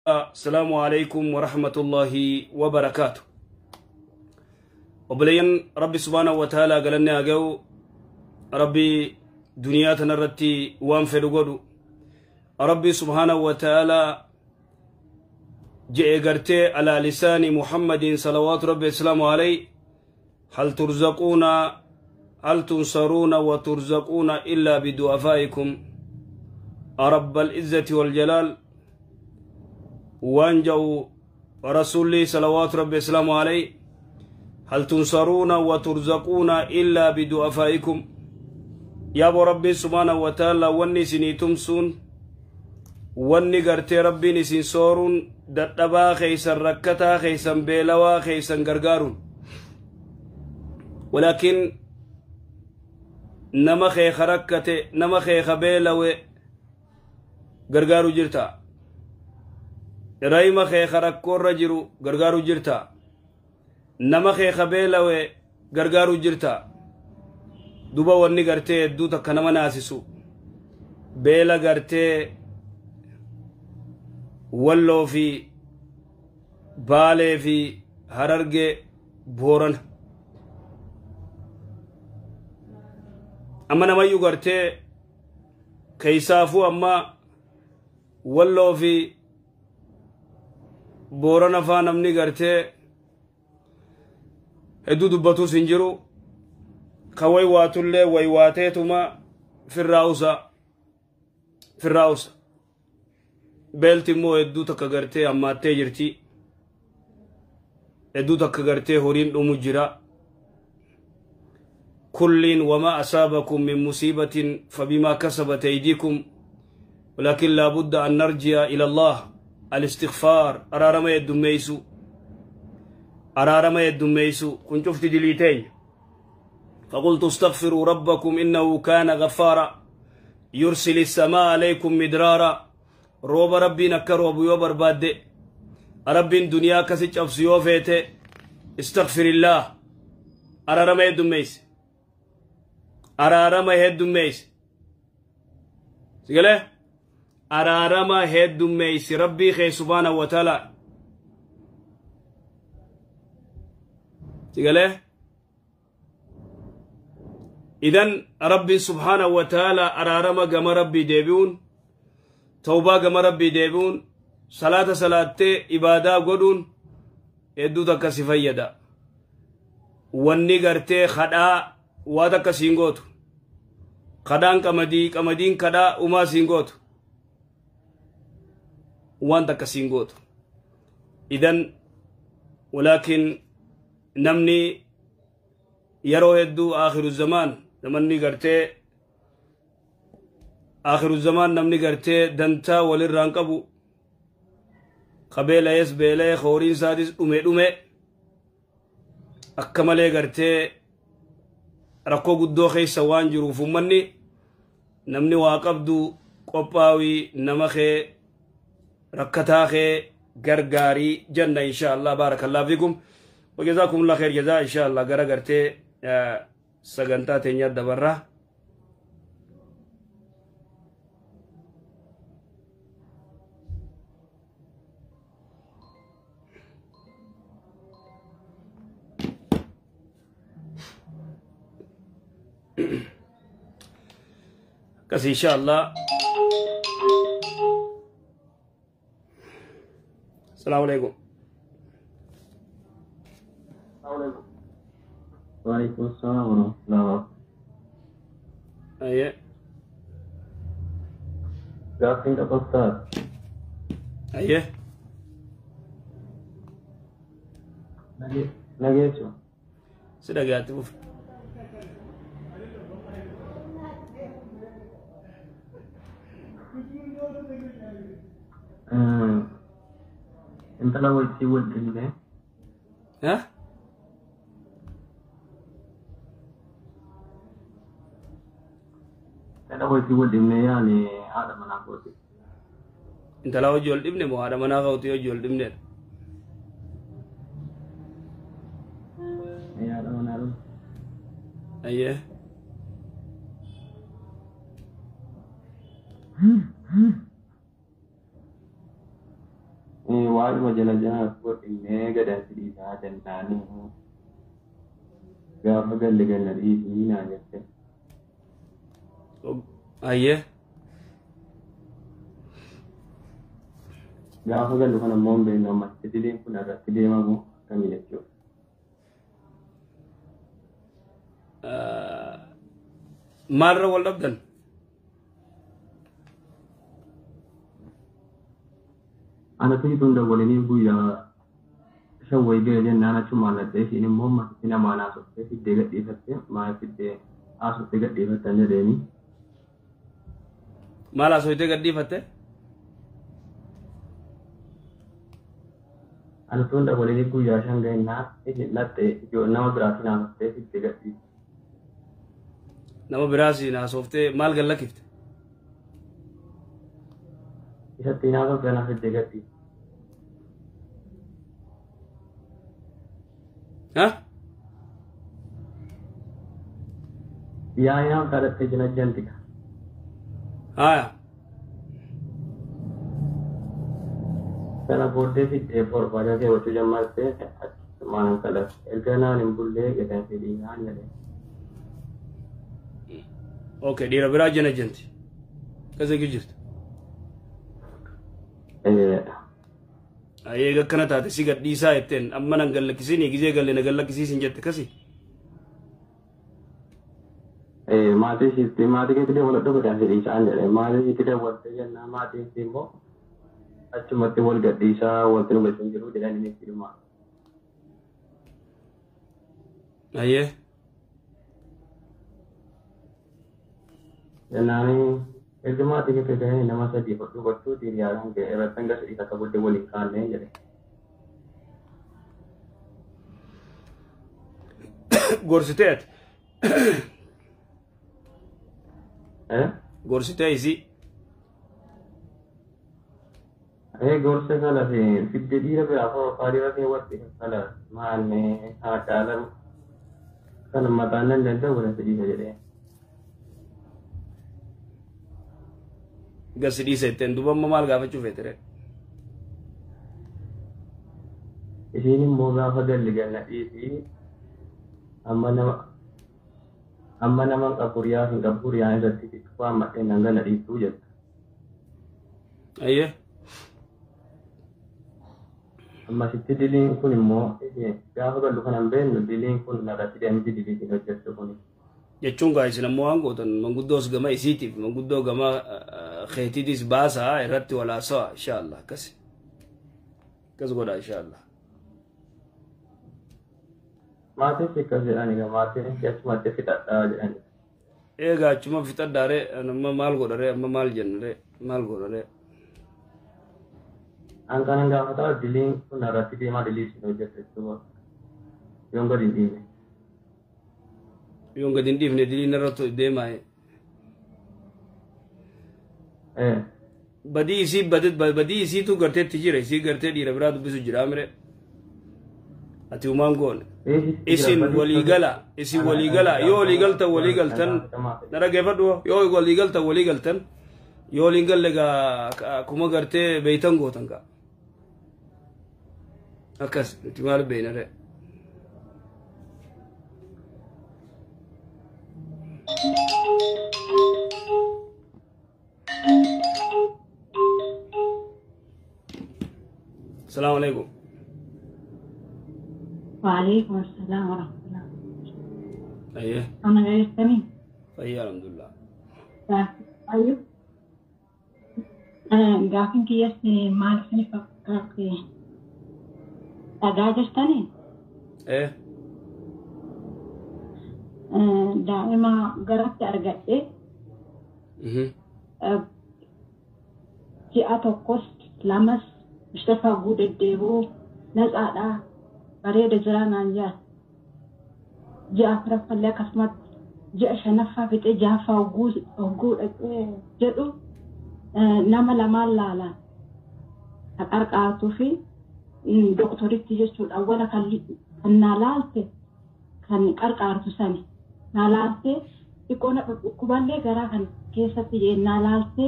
السلام عليكم ورحمة الله وبركاته. وبلين ربي سبحانه وتعالى قالنا أجو ربي دنيا تنرتي وان في رجولو ربي سبحانه وتعالى جاء قرتي على لسان محمد صلوات ربي السلام عليه هل ترزقون هل تنصرون وترزقون إلا بدعفائكم رب العزة والجلال. وانجو رسولي صلوات ربي السلام عليه هل تنصرون وترزقون إلا بدعفائكم. يا أبو ربي سبحانه وتعالى وني سني تمسون وني قرتي ربي نسين صورون دتبا خيسا ركتا خيسا بيلوا خيسا غرغارون. ولكن نما خيخ ركته نما خيخ بيلوي غرغارو جرتا رايما خيخ ركور رجرو غرغارو جرتا نما خيخ بيلوي غرغارو جرتا. دوبا وني غرتي دو تک نما ناسسو بيلا غرتي ولو في بالي في هررجي بورن. أما نما يغرتي كيسافو أما ولو في بورن فا نمني غرتي هدو دبتو سنجرو كوي واتولي ويواتيتما في الراوسة في الراوسة بيلتي مو هدو تكا غرتي أما تيجرتي هدو تكا غرتي هورين أمجرا كل وما أصابكم من مصيبة فبما كسبت أيديكم ولكن لا بد أن نرجع إلى الله. الاستغفار أرارما يدميسو أرارما يدميسو كنت شفت دليتين فقلت استغفروا ربكم إنه كان غفارا يرسل السماء عليكم مدرارا. روب ربي نكر أبو يوبر باد ربي دنيا كسج أفسيوفيته استغفر الله أرارما يدميس أرارما هدميس سيقاله أرارما هدميس ربي خي سبحانه وتعالى سيقاله. إذن ربي سبحانه وتعالى أرارما قم ربي ديبون توبة قم ربي ديبون صلاة صلاة إبادة قدون يدو تكسي فيدا واني قرتي خدا وادا سينغوتو خدان كمدي كمدين كدا وما سينغوتو وان تك سينغوتو. إذن ولكن نمني يرو يدو آخر الزمان نمني قرتي آخر الزمان نمني قرتي دنتا وللرانكبو قبيلة يس بيلة خورين سادس أمي أمي أكملي قرتي rakkoo guddoo keessa waan jiruuf ummanni namni waa qabdu qophaawii nama kee rakkataa kee gargaarii janna insha Allah. Baarakallahu fiikum wa jazaakumullahu khair jazaa insha Allah. Gara gartee sagantaa teenyaa dabarraa. كس إن شاء الله. السلام عليكم. وعليكم السلام ورحمة الله. أيه قاعدين أستاذ. أيه نجيتو سيدا قاعد تفوف. انت لو تسوي الدنيا ها؟ انت لو تسوي الدنيا يعني هذا مناقوتي. انت لو جول ابني مو هذا مناقوتي جول ابني. يا هذا مناقوتي. ايه Waa'ima jala janaatti godhinnee gadansi dhiisaa jennaanii gaafa galle ganna dhiisii naa jette. Ayyee. Gaafa gallu kana immoo hin beeknu ammatti diliin kun irratti deemamu akkamii jechuudha. Maalirra wal dhabdan? Ana tun dawwalanii guyyaa shan wayii ga'e jennaan achumaan laddee ishiin immoo ammatti namaan haasoftee fiddee gadhiifatte maal fiddee haasoftee gadhiifattan jedheeni. Maal haasoftee gadhiifatte? Ana tun dawwalanii guyyaa shan ga'ennaan ishiin lattee nama biraatiin haasoftee fiddee gadhiifte. Nama biraasiin haasoftee maal gallakkifte? Isatti haasoftee na fiddee gadhiifte. Ha? Yaa yaa kadhattee jina jantika. Haya. Sana booddee fiddee barbaada keewwachuu jammartee achumaan kadhatte. Erga naan hin bullee gadan fedhii naan jedhe. Okay, dhiira biraa jina janti. Kasa jirti. Ayyee akkana taate si gadhiisaa jetteen amma nan gallakkisiin gizee galle na gallakkisiisin jette kasi. Maatii ishiitti maatii keetti dabaladhu gadan fedhiisaan jedhe. Maatii ishiitti dabalatee jennaan maatiin ishii immoo achumatti wal gadhiisaa wanti nu galchuun jiru jedhanii itti dhuma. Ayyee. Jennaani erga maatii keetti gahee nama sadii fudhuu gochuu hiriyaadhaan ga'e irratti hanga sadii takka booddee waliin kaannee jedhe. Gorsitee ati. Gorsitee isii. Gorsa kana fi fidde dhiira biraa fa'aa keewwatte kana maalne haa caalan kana mataan nan danda'u godhan fedhiisa jedhee. Gasi dhiisa jetteen duuba amma maal gaafachuu feete ree? Ishiin immoo gaafa galli ganna dhiisii amma nama qabu riyaa hin qabu riyaan irratti waan madheen nan ganna dhiistuu jette. Ayyee. Ammasitti diliin kun immoo gaafa gallu kana hin beeknu diliin kun narratti deemti dilii hojjettu kun. Jechuun gaa isin ammoo waan gootan manguddoos gama isiitiif manguddoo gama keetiitis baasaa irratti walaasawa inshaallah akkas akkas godha inshaallah. Maatiin si akkas jedhani egaa maatiin si achumatti fixadhaa jedhani. Egaa achuma fixadhaa ree amma maal godha ree amma maal jenna ree maal godha ree. An kanan gaafataa diliin kun narratti deemaa dilii isin hojjettu jechuudha. Yoon gadi hin dhiifne. Yoon gadi hin dhiifne diliin irratti deemaa. Badii isii badii isiitu garteetti jira isii gartee dhiira biraa dubbisu jira mire. Ati uumaan goone. Isin waliigala isin waliigala yoo waliigaltan waliigaltan na dhaggeeffadhu yoo waliigaltan waliigaltan yoo waliin galle gaa akkuma gartee beeytan gootan gaa. Akkas nuti maal beeyna ree. السلام عليكم. وعليكم السلام ورحمة الله. أيه. أنا غير تمام. طيب الحمد لله. طيب. Gaafin kiyyas maal isini fakkaate dhagaa jirtanii? Daa'ima garatti argadhe. Ji'a tokkos lamas Mustafa guudeddeebi'uu natsaadha bareeda jira naan jaa. Ji'a afuraffallee akkasumatti ji'a shanaffaa fixee ja'affaa hogguu dhaqee jedhu nama lamaan laalaan qarqaartuu fi doktoritti jechuudha. Awwala kan naa laalte kan qarqaartu sani naa laalte xiqqoo na dhukkuballee garaa kan keessatti naa laalte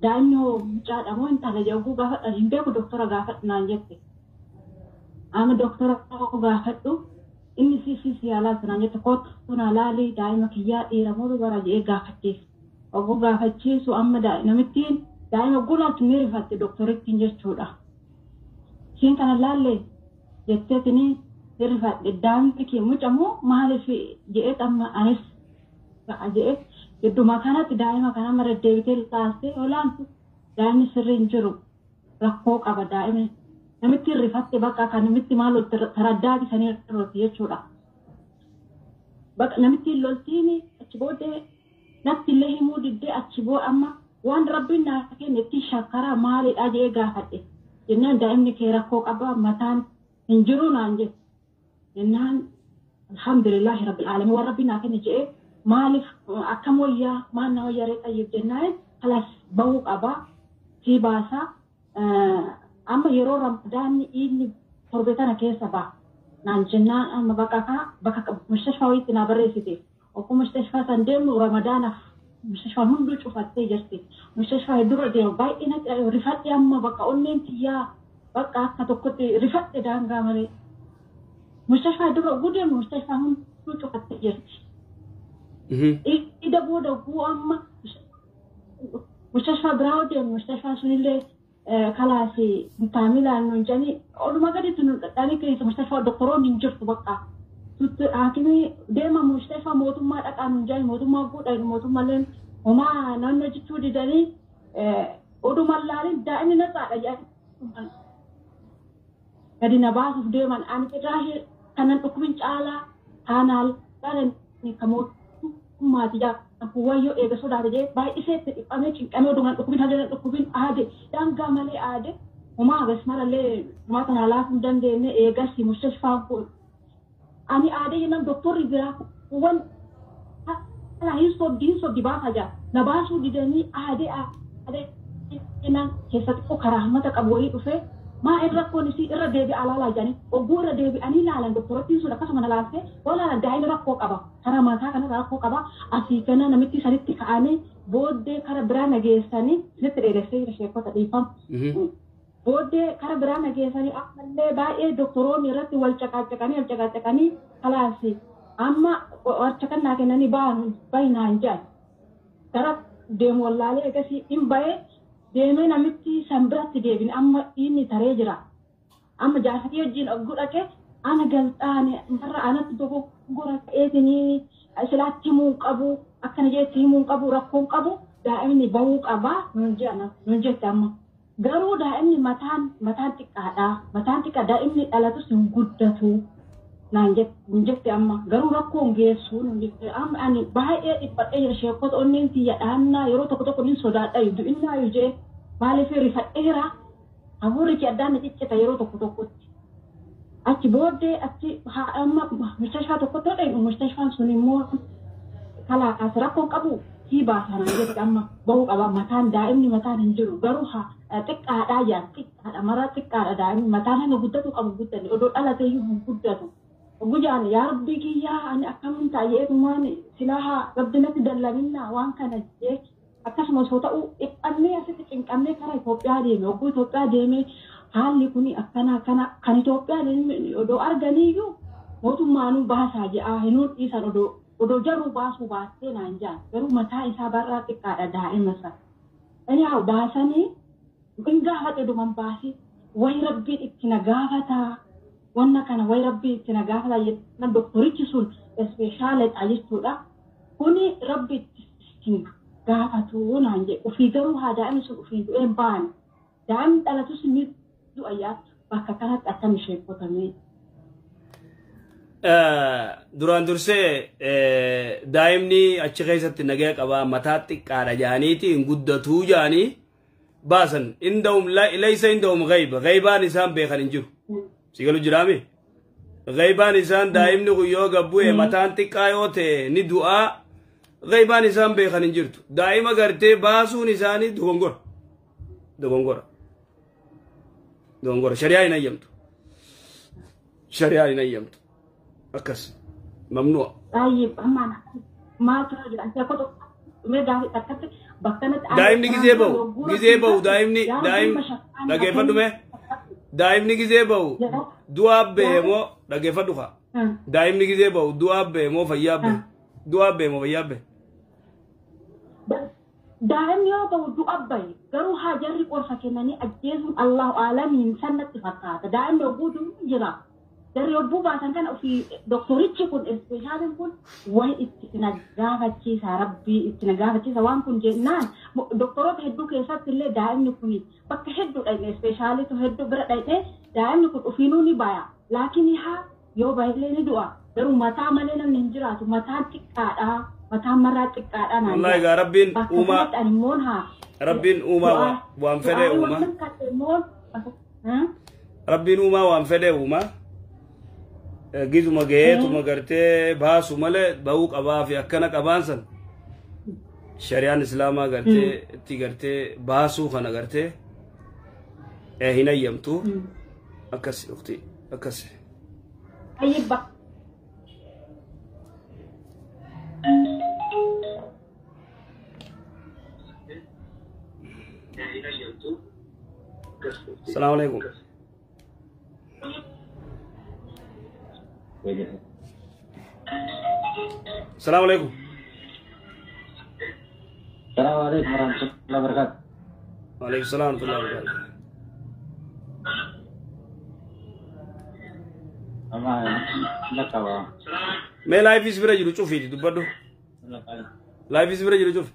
Daa'imni hoo mucaadha moo intala jedhu gaafadha hin beeku doktora gaafadhu naan jette. Amma doktora gaafadhu inni si yaalaa naan jette kootu naa laali daa'ima kiyyaa dhiira moo dubara jedhee gaafachiise. Oguu gaafachiisu amma namittiin daa'ima gulaatti ni rifatte doktorittiin jechuudha. Isheen kana laalle jetteetini rifadhe daa'imni kee mucamoo maaliif jedhee amma anis jedhee gidduma kanatti daa'ima kana amma deddeebitee laaltee olaantu daa'imni sirrii hin jiru rakkoo qaba daa'imni namitti rifatte bakka kan namitti maal taraddaati sanii irratti jechuudha. Bakka namitti loltiin achi booddee natti illee himuu diddee achi boo amma waan rabbiin naa kenne itti shakkaraa maalidha jedhee gaafadhe. Jennaan daa'imni kee rakkoo qaba mataan hin jiru naan jedhe. Jennaan alhamdulillahi rabbil aalamiin waan rabbiin naa kenne jedhee maaliif akkam wayyaa maal na wayyaa ree xayyib jennaan kalas bahuu qaba sii baasaa amma yeroo ramadaanni inni torbee tana keessa ba'a. Naan jennaan amma bakka bakka mustashfaa wayiitti naa barreessite. Okkuu mustashfaa san deemnu ramadaanaaf mustashfaan hunduu cufattee jirti. Mustashfaa hedduu deemu baay'ee natti rifadhe amma bakka onneen tiyyaa bakka akka tokkotti rifadhe daangaa malee. Mustashfaa hedduu oguu deemu mustashfaan hunduu cufattee jirti. Ida booda oguu amma mustashfaa biraa deemu mustashfaa sunillee kalaas taamilaan nuun jedhanii odumaa gaditti nu dhadhaanii keessa mustashfaa doktoroonni hin jirtu bakka. Haakimii deema mustashfaa mootummaa dhaqaa nuun jedhanii mootummaa godhan mootummaalleen homaa naannoo jechuu didanii odumaan laalin daa'imni natsaadha jedhanii gadi na baasuuf deeman ani cirraashee kanan dhukkubin caalaa taanaan laalan kan mootummaati jedhamu wayyoo eega sodaate jedhee baay'iseetti dhiphamee cinqamee odumaan dhukkubin hajajan dhukkubin aade daangaa malee aade homaa hagas marallee dhumaa kana laafuu hin dandeenye eegas mustashfaan kun ani aadee jennaan doktorri biraa wan hin sobdi baasa jaa na baasuu didanii aadee aadee jennaan keessa xiqqoo karaa hammata qabu wayii dhufee maa irra rakkoon isii irra deebi'aa laalaa jedhanii ogguu irra deebi'anii laalan doktorattiin sun akkasuma na laaltee yoo laalan daa'imni rakkoo qaba karaa mataa kanarra rakkoo qaba asii kana namitti sanitti ka'anii booddee kara biraa nageessanii sinitti dheeressee jira sheekota dhiifamu. Booddee kara biraa nageessanii ammallee baay'ee doktoroonni irratti wal caqaacaqanii kalaasi amma warcha kennanii bahinaan jedhan gara deemu wallaalee egasii hin bahee deemee namitti san biratti deebine amma inni taree jira. Amma jaarsatii wajjin ogguu dhaqee ana galxaane marra anatti dogoggora ta'eetinii silaatti himuu hin qabu akkana jeetti himuu hin qabu rakkoo hin qabu daa'imni bahuu qaba nuun jette amma. Garuu daa'imni mataan xiqqaadha mataan xiqqaa daa'imni dhalatus hin guddatu naan jette amma garuu rakkoo hin geessu nuun jette amma ani baay'ee dhiphadhee jira sheekota onneen tiyya dhaannaa yeroo tokko tokko nin sodaadha du'innaayu jee maaliif rifadheera hafuurri kee addaan na ciccita yeroo tokko tokkotti. Achi booddee achi amma mustashfaa tokkotti hodhe mustashfaan sun immoo kalaas rakkoo qabu sii baasa naan jette amma bahuu qaba mataan daa'imni mataan hin jiru garuu xiqqaadhaa jaa xiqqaadha maraa xiqqaadha daa'imni mataan hanga guddatu qabu guddanne odoo dhalateeyyuu hin guddatu. Gujaan yaa rabbii kiyyaa ani akkamiin taa'ee silaa rabbi natti dallaminnaa waan kana jee akkasuma osoo ta'u dhiphannee asitti cinqamnee karaa Itoophiyaa deeme ogguu Itoophiyaa deeme haalli kun akkana akkana kan Itoophiyaa odoo arganiiyyuu mootummaanuu baasaa jedhaa hinuun dhiisan odoo jaruu baasuu baastee naan jaan garuu mataa isaa barraa xiqqaadha daa'ima isaa. Inni haa baasanii hin gaafadhe dhuman baasee wayi rabbiin itti na gaafataa. Wanna kana wayi rabbi itti na gaafata jennaan doktorichi sun ispeeshaaledha jechuudha. Kuni rabbi itti gaafatu naan jedhe ofii garuu haa daa'imni sun ofii du'ee hin baane. Daa'imni dhalatus ni du'a yaattu bakka kanatti akkam ishee qotamee. Duraan dursee daa'imni achi keessatti nagaya qabaa mataa xiqqaadha jedhaniiti hin guddatuu jedhanii baasan indahum laysa indahum ghayba ghaybaan isaan beekan hin jiru. Sigalu jiraame ghaybaan isaan daa'imni kun yoo gabbu'e mataan xiqqaa yoo ta'e ni du'aa ghaybaan isaan beekan hin jirtu daa'ima gartee baasuun isaanii dogongora dogongora dogongora shari'aa hin hayyamtu shari'aa hin hayyamtu akkas mamnu'a. Baay'ee amma maaltu jira akkatti Bakkanatti Daa'imni gizee bahu, gizee bahu daa'imni daa'im dhageeffadhu mee. Daa'imni gizee bahu du'aa bahe moo dhageeffadhu kaa. Daa'imni gizee bahu du'aa bahe moo fayyaa bahe? Du'aa bahe moo fayyaa bahe? Daa'imni yoo bahu du'a bahe garuu haa jarri qorsa kennanii ajjeesuun Allahu aalamiin sannatti fakkaata. Daa'imni hogguu jira. Jarri hogguu baasan kana ofii doktorichi kun ispeeshaaliin kun wayi itti na gaafachiisa rabbii itti na gaafachiisa waan kun jennaan doktoroota hedduu keessatti illee daa'imni kun bakka hedduu dhaqne ispeeshaalitu hedduu bira dhaqne daa'imni kun ofiinuu ni baya. Laakiin haa yoo bahillee ni du'a. Garuu mataa malee namni hin jiraatu mataan xiqqaadha. Mataan marraa xiqqaadha naan. Wallahi egaa rabbiin uumaa rabbiin uumaa waan fedhe uumaa. Rabbiin uumaa waan fedhe uumaa. Gizuma gaheetuma gartee baasu malee bahuu qabaa fi akkana qabaan san shari'aan islaamaa gartee itti gartee baasuu kana gartee hin hayyamtu akkas ukhti akkas. Salaamu alaikum. Salaamu alaikum. Salaamu alaikum warahmatullahi wabarakatuh. Waalaikum salaam warahmatullahi wabarakatuh. Amma lakkawa. Mee laayifis bira jiru cufiiti dubbadhu. Laayifis bira jiru cufi.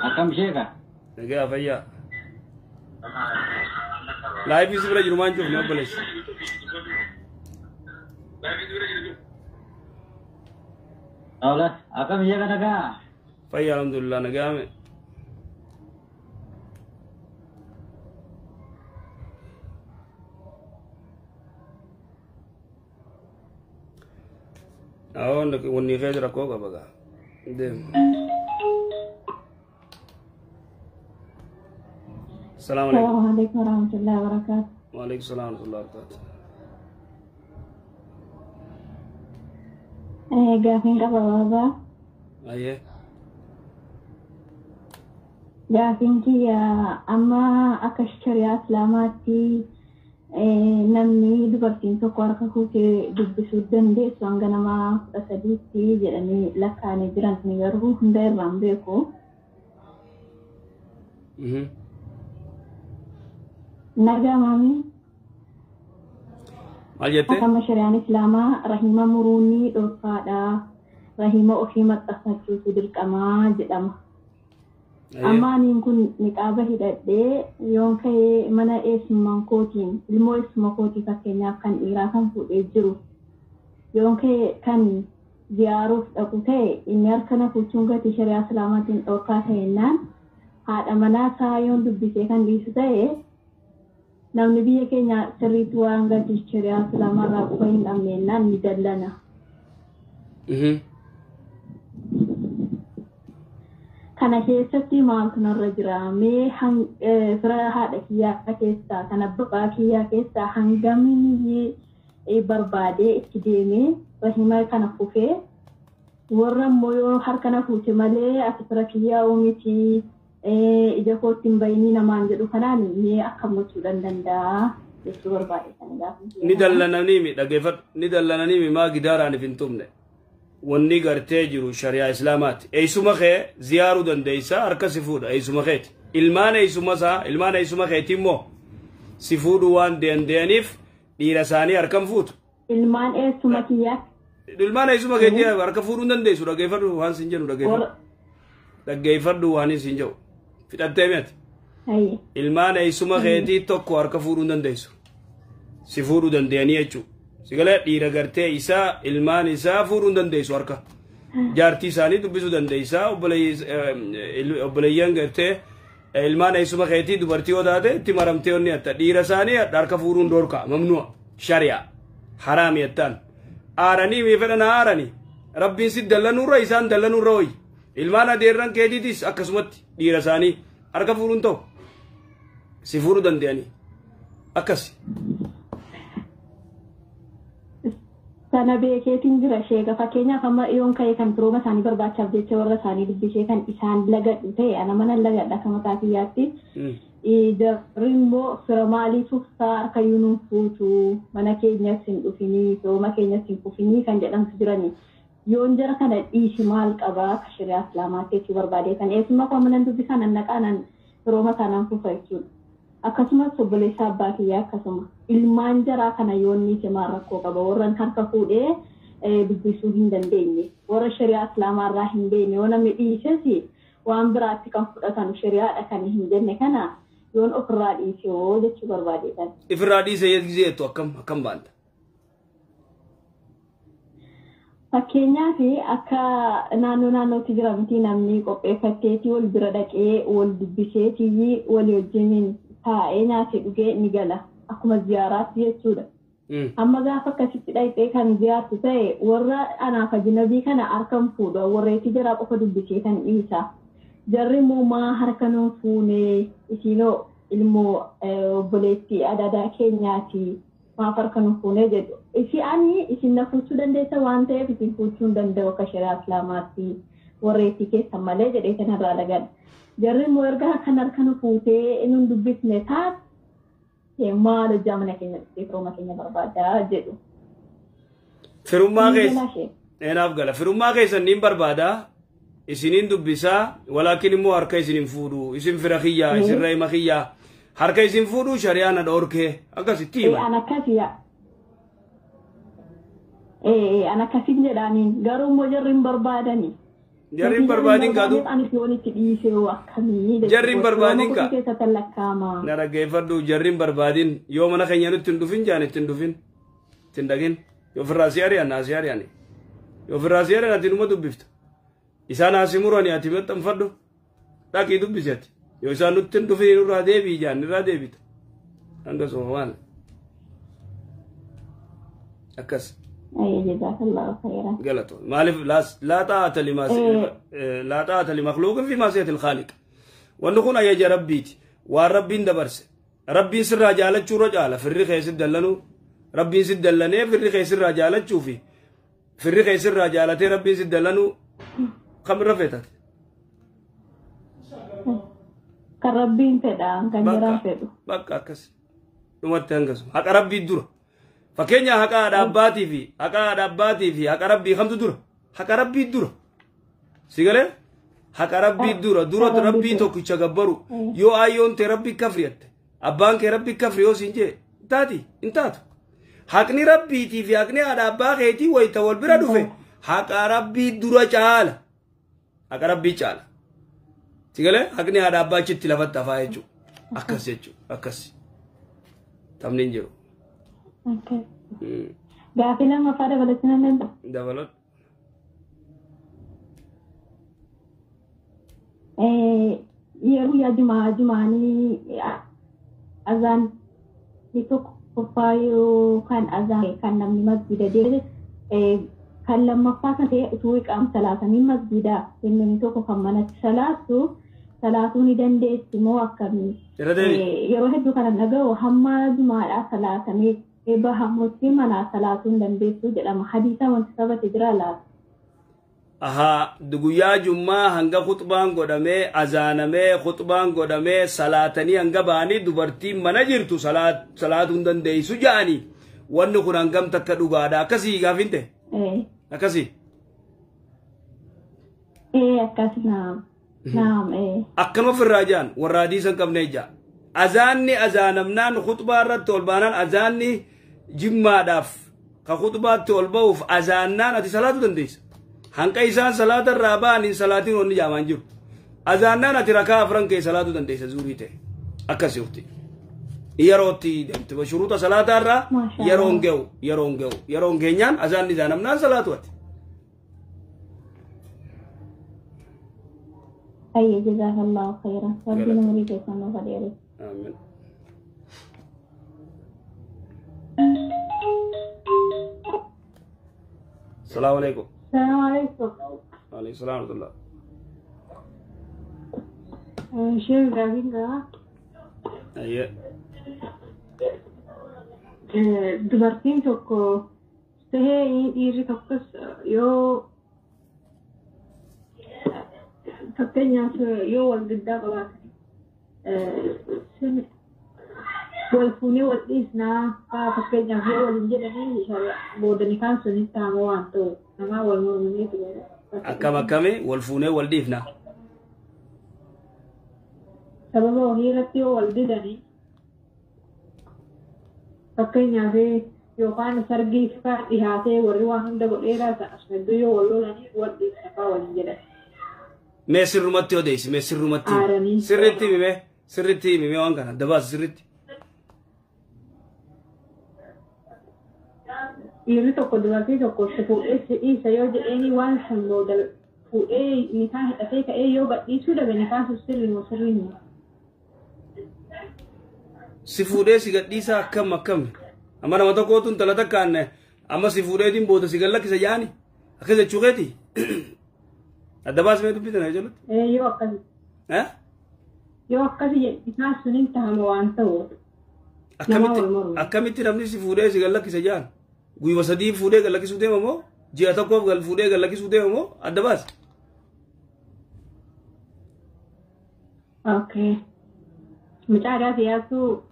Akkam sheeka? Nagaa fayyaa. Laayifis bira jiru maan cufne obboleessi. Awla akkam sheeka nagaa? Fayyaa alhamdulillah nagaame. Awon wanni keessa rakkoo qaba gaa. Deem. Salaamu alaikum. Salaamu alaikum warahmatullahi wabarakatuh. Waalaikum salaam warahmatullahi wabarakatuh. Gaafiin qaba baabaa. Ayyee. Gaafiin kiyya amma akka shari'aa islaamaatti namni dubartiin tokko harka kuusee dubbisuu dandeessu hanga nama 13tti jedhanii lakkaa'anii jiran garuu hunda irraan beeku. Nagaa maami. Maal jettee? Akkama shari'aan islaamaa rahima muruunii dhorkaadha. Rahima ofii maxxanfachuutu dirqamaa jedhama. Amma aniin kun niqaaba hidhadhee yoon ka'ee mana eessummaan kootiin ilmoo eessuma kootii fakkeenyaaf kan dhiiraa kan fuudhee jiru yoon ka'ee kan ziyaaruuf dhaqu ta'e inni harka na fuuchuun gatii shari'aa islaamaatiin dhorkaa ta'ennaan haadha manaa isaa yoon dubbisee kan dhiisu ta'e namni biyya keenya sirriitti waan gatii shari'aa islaamaarraa quba hin qabneennaan ni dallana. Kana keessatti maaltu narra jira? Mee fira haadha kiyyaa keessaa kan abbaa kiyyaa keessaa hangamiin barbaadee itti deemee rahima kana fufee warra immoo yoo harka na fuute malee ati fira kiyyaa uumiti ija kootti hin bayinii namaan jedhu kanaan mee akkam gochuu danda'a jechuu barbaade kana gaafa. Ni dallananii dhaggeeffadhu ni dallananii maa gidaaraaniif hin tumne. Wanni gartee jiru shari'aa islaamaati. Eessuma kee ziyaaruu dandeessa harka si fuudha eessuma keeti. Ilmaan eessuma isaa ilmaan eessuma keeti immoo si fuudhuu waan danda'aniif dhiira isaanii harkan fuutu. Ilmaan eessuma kiyyaa. Ilmaan eessuma keetii harka fuudhuu hin dandeessu dhaggeeffadhu waan sin jedhu dhaggeeffadhu. Dhaggeeffadhu waan sin jedhu. Fidhattee mi'ati. Ilmaan eessuma keetii tokko harka fuudhuu hin dandeessu. Si fuudhuu danda'anii jechuudha. Sigalee dhiira gartee isaa ilmaan isaa fuudhuu hin dandeessu harka. Jaartii isaanii dubbisuu dandeessaa obboleeyyan gartee ilmaan eessuma keetii dubartii yoo taate itti maramtee onni hatta dhiira isaanii harka fuudhuun dhorka mamnu'a shari'a haraami hattaan. Aaranii mii fedhan aaranii rabbiin si dallanuurra isaan dallanuurra hoyi ilmaan adeerran keetiitis akkasumatti dhiira isaanii harka fuudhuun ta'u si fuudhuu danda'anii akkas. Sana beekeetiin jira sheeka fakkeenyaaf amma yoon ka'e kan firooma isaanii barbaachaaf jecha warra isaanii dubbisee kan isaan lagadhu ta'e ana mana lagadha akka mataa kiyyaatti. Jarri immoo fira maaliif uffataa harkayyuu nuun fuutu mana keenyas hin dhufinii firooma keenyas hin fufinii kan jedhamtu jirani. Yoon jara kana dhiisi maal qabaa akka shari'aa islaamaatti jechuu barbaade kan eessummaa koo mana dubbisaa nan naqaa nan firooma isaanaan fufa jechuudha. Akkasumas obboleessa abbaa kiyyaa akkasuma ilmaan jaraa kana yoon niite maal rakkoo qaba warran harka fuudhee dubbisuu hin dandeenye warra shari'aa islaamaarraa hin beekne yoo namni dhiises waan biraatti kan fudhatan shari'aadha kan hin jenne kana yoon ofirraa dhiise hoo jechuu barbaadeedha. Ifirraa dhiise jettu akkam baanta? Fakkeenyaaf akka naannoo naannootti jira miti namni qopheeffatteetii wal bira dhaqee wal dubbiseetii walii wajjiniin taa'ee nyaatee dhugee ni gala akkuma ziyaaraatti jechuudha. Amma gaafa akkasitti dhaqxee kan ziyaartu ta'e warra anaaf ajnabii kana harka hin fuudhu warreetii jaraa qofa dubbisee kan dhiisa. Jarri immoo maa harka nuun fuune isiinoo ilmoo obboleettii adaadaa keenyaati maaf harka nuun fuune jedhu. Isi ani isin na fuuchuu dandeessa waan ta'eef isin fuuchuu hin danda'u akka shari'aa islaamaatti warreettii keessan malee jedhee kanarraa lagadha. Jarri immoo erga kan harka nu fuutee nun dubbisne taate maal hojjaa mana keenya dhuftee firooma keenya barbaadaa jedhu. Firummaa keessa eenaaf gala firummaa keessan niin barbaadaa isiniin dubbisaa walaakin immoo harka isin hin fuudhu isin fira kiyyaa isin reema kiyyaa harka isin fuudhu shari'aa na dhoorkee akkasitti hima. An akkasi an akkasin jedhaaniin garuu immoo jarri hin barbaadani. Jarri hin barbaadin kaadu. Anis yoon itti dhiise akkamii. Jarri hin barbaadin ka. Keessatti lakkaa'ama. Na dhaggeeffadhu jarri hin barbaadin yoo mana keenya nutti hin dhufin jaan itti hin dhufin itti hin dhagin yoo ofirraa si ari'an asii ari'ani yoo ofirraa si ari'an ati numa dubbifta isaan asii murani ati maxxanfadhu dhaqii dubbisi ati yoo isaan nutti hin dhufin irraa deebii jaan irraa deebita hanga suma waan akkas. جزاك الله خيرا. قالت مالف لا طاعة لما لا طاعة لمخلوق في معصية الخالق. ونكون يا ربيتي والربي دبرس ربي سر رجالة رجالة في الرخ يسد لنو ربي يسد لنا في الرخ يسر رجالة شوفي في الرخ يسر رجالة ربي يسد لنو خمر رفتت. كربين فدا كنيران فدو. بقى كس نمتنقص حق ربي الدور. Fakkeenya haqa dhaabbaatii fi haqa dhaabbaatii fi haqa rabbii kamtu dura? Haqa rabbii dura. Si galee? Haqa rabbii dura. Dura rabbii tokkicha gabbaru. Yoo ayyoon tee rabbii kafriyatte. Abbaan kee rabbii kafri yoo siin jee taati hin taatu. Haqni rabbiitii fi haqni haadha abbaa keetii wayita wal bira dhufe haqa rabbii dura caala. Haqa rabbii caala. Si galee? Haqni haadha abbaa achitti lafatti hafaa jechuudha. Akkas jechuudha. Akkas. Taphni hin jiru. Okay. Gaaffii lammaffaa dabalachuu nan danda'a? Dabaladhu. Yeroo guyyaa jumaa jumaanii azaan tokkoffaa yookaan azaan kan namni masjiida deeme kan lammaffaa kan ta'e utuu iqaam salaatanii masjiida namni tokko kan manatti salaatu salaatuu ni dandeessi moo akkamii? Yeroo hedduu kana dhaga'u hamma jumaadhaa salaatamee bahamutti mana salaatuu hin dandeessu jedhama. Hadiisa wanti sabate jira laata? Ahaa guyyaa jummaa hanga khutbaan godhamee azaanamee khutbaan godhamee salaatanii hanga ba'anii dubartiin mana jirtu salaatuu hin dandeessu jedhanii wanni kun hangam takka dhugaadha akkasii gaafin ta'e? Akkasii? Akkas naam. Naam. Akkanuma ofirraa jedhan warra hadiisa hin qabne ija. Azaanni azaanamnaan khutbaa irratti ol baanaan azaanni jimmaadhaaf ka khutbaatti ol ba'uuf azaannaan ati salaatuu dandeessa. Hanqa isaan salaata irraa ba'an hin salaatiin onni jaamaan jiru. Azaannaan ati rakaa afran kee salaatuu dandeessa zuurii ta'e. Akkasii ufti. Yerootti deemte shuruuta salaataa irraa yeroon ga'u yeroon ga'u yeroon geenyaan azaanni azaanamnaan salaatu ati. أي جزاك الله خيرا ربنا مريد يكون خيرا. آمين. السلام عليكم. السلام عليكم. وعليكم السلام ورحمة الله. شيخ غافين. أيه. Dubartiin tokko Tahee dhiirri tokkos yoo fakkeenyaaf yoo wal giddaa qabaatan wal fuunee wal dhiisnaa fa'aa fakkeenyaaf yoo waliin jedhanii booda nikaan sun hin ta'amu waan ta'u namaa wal mormaniitu jedha. Akkam akkami wal fuunee wal dhiifnaa? Sababa wahii irratti yoo wal didanii fakkeenyaaf yookaan sargii fa'aa dhihaatee warri waan hunda godheeraa sana hedduu yoo wal lolanii wal dhiifna fa'aa waliin jedhan. Mee sirrumatti odeessi, mee sirrumatti. Aaranii. Sirriitti himi mee, sirriitti himi mee waan kana dabaas sirriitti. Dhiirri tokko dubartii tokko si fuudhee si dhiisa yoo jedheeni waan san booda fuudhee nikaa hidhatee ka'ee yoo gadhiisuu dhabe nikaan sun sirrii moo sirrii miti? Si fuudhee si gadhiisa akkam akkam. Amma nama tokkootu intala takkaan amma si fuudheetiin booda si gallakkisa jaani. Akkas jechuu keeti. Adda baas mee dubbii tana jechuudha. Yoo akkasi. Yoo akkasi jedhe nikaan sun hin tahama waan ta'u. Akkamitti namni si fuudhee si gallakkisa jaan? Guyyuma sadii fuudhee gallakkisuu deema moo? Ji'a tokkoof gal fuudhee gallakkisuu deema moo? Adda baas. Okay. Mucaa gaafi yaasuu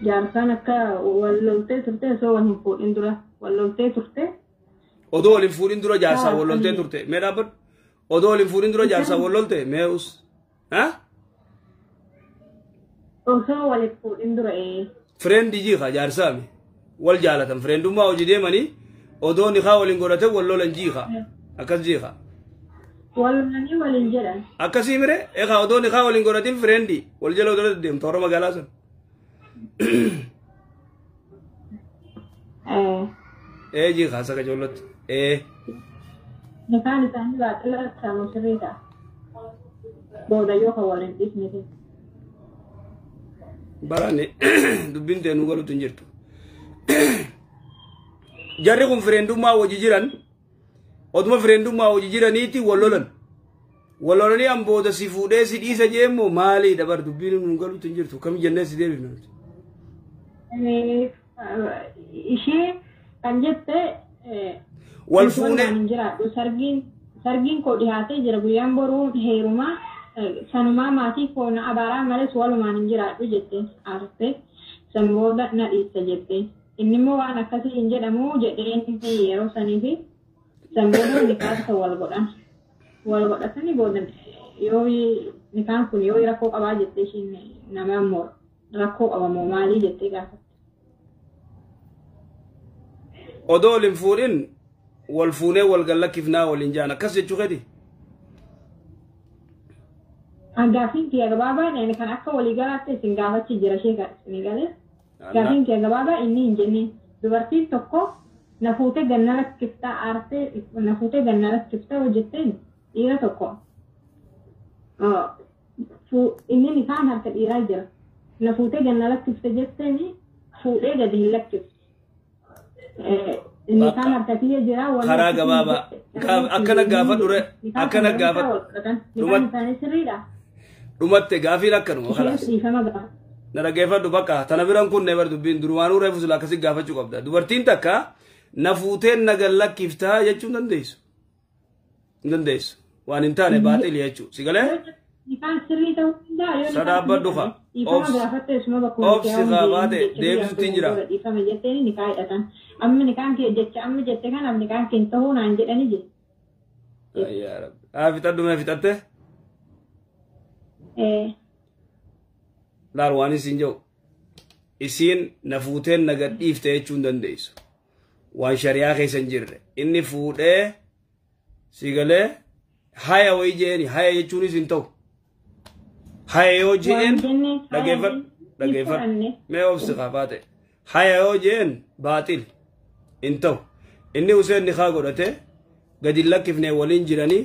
jaarsaan akka wal loltee turte osoo wal hin fuudhin dura wal loltee turte. Odoo wal hin fuudhin dura jaarsaa wal loltee turte. Mee dhaabbadhu. Odoo wal hin fuudhin dura jaarsaa wal lolte mee us. Osoo wal hin fuudhin dura. Fireendi jiika jaarsaami. Wal jaalatan fireendummaa hojii deemanii odoo nikaa waliin godhate wal lolan jiika. Akkas jiika. Wal lolanii waliin jedhan. Akkasii mire egaa odoo nikaa waliin godhatin fireendi wal jala odoo deemtu warra magaalaa sun. Ee jiika saka joollatti. Ee. Nikaan isaanii baaxila saamu sirrii ta'a. Booda yoo kan waliin dhiisne ta'e. Baraan dubbiin ta'e nu galuutu hin jirtu. Jarri kun fireendummaa hojii jiran oduma fireendummaa hojii jiraniiti wal lolan. Wal lolanii an booda si fuudhee si dhiisa jeemmoo maalii dabar dubbiin nu galuutu hin jirtu kam jennee si deebifna nuti. Ishee kan jette wal fuunee jiraadhu sargiin koo dhihaatee jira guyyaan boruu heerumaa sanumaa maatii koo na abaaraa malees walumaan hin jiraadhu jette aarte san booda na dhiista jette. Inni immoo waan akkasii hin jedhamu jedheen yeroo sanii fi san booda nikaasa wal godhan. Wal godhatanii booda yoo nikaan kun yoo rakkoo qabaa jettee ishiin nama immoo rakkoo qabamoo maalii jettee gaafatte. Odoo wal hin fuudhin wal fuunee wal gallakkifnaa waliin jaan akkas jechuu keeti. Gaaffiin kiyya gabaabaan kan akka walii galaatti isin gaafachi jira ishee isin galee. Gaafiin kee gabaabaa inni hin jenneen dubartiin tokko na fuutee ganna lakkiftaa aartee na fuutee ganna lakkiftaa hojjetteen dhiira tokko inni nikaan harka dhiiraa jira na fuutee ganna lakkifte jetteen fuudhee gadi hin lakkifte. Nikaan harka kiyya jira. Karaa gabaabaa akkana gaafadhu akkana gaafadhu. Nikaan isaanii sirriidha. Dhumatte gaafiin akkanuma kalaas. Na dhaggeeffadhu bakka tana biraan kun neebar dubbiin durumaanuu reefu sila akkasii gaafachuu qabda. Dubartiin takka na fuuteen na gallakkiftaa jechuu hin dandeessu. Hin dandeessu. Waan hin taane baaxili jechuu. Si galee? Sadaabbadhu haa. Obsi haa baate deebisuutti hin jira. Amma nikaan kee jecha amma jette kanaaf nikaan kee hin ta'uu naan jedhani jedhe. Ayyaa Rabbi. Haa fixadhu mee fixatte? Laal waan isin jedhu isiin na fuuteen na gadhiifte jechuu hin dandeessu. Waan shari'aa keessa hin jirre. Inni fuudhee si galee haya wayii jeeni haya jechuunis hin ta'u. Haya yoo jeen dhaggeeffadhu dhaggeeffadhu mee obsi qaafaa ta'e. Haya yoo jeen baaxil hin ta'u. Inni Huseen nikaa godhatee gadi lakkifnee waliin jiranii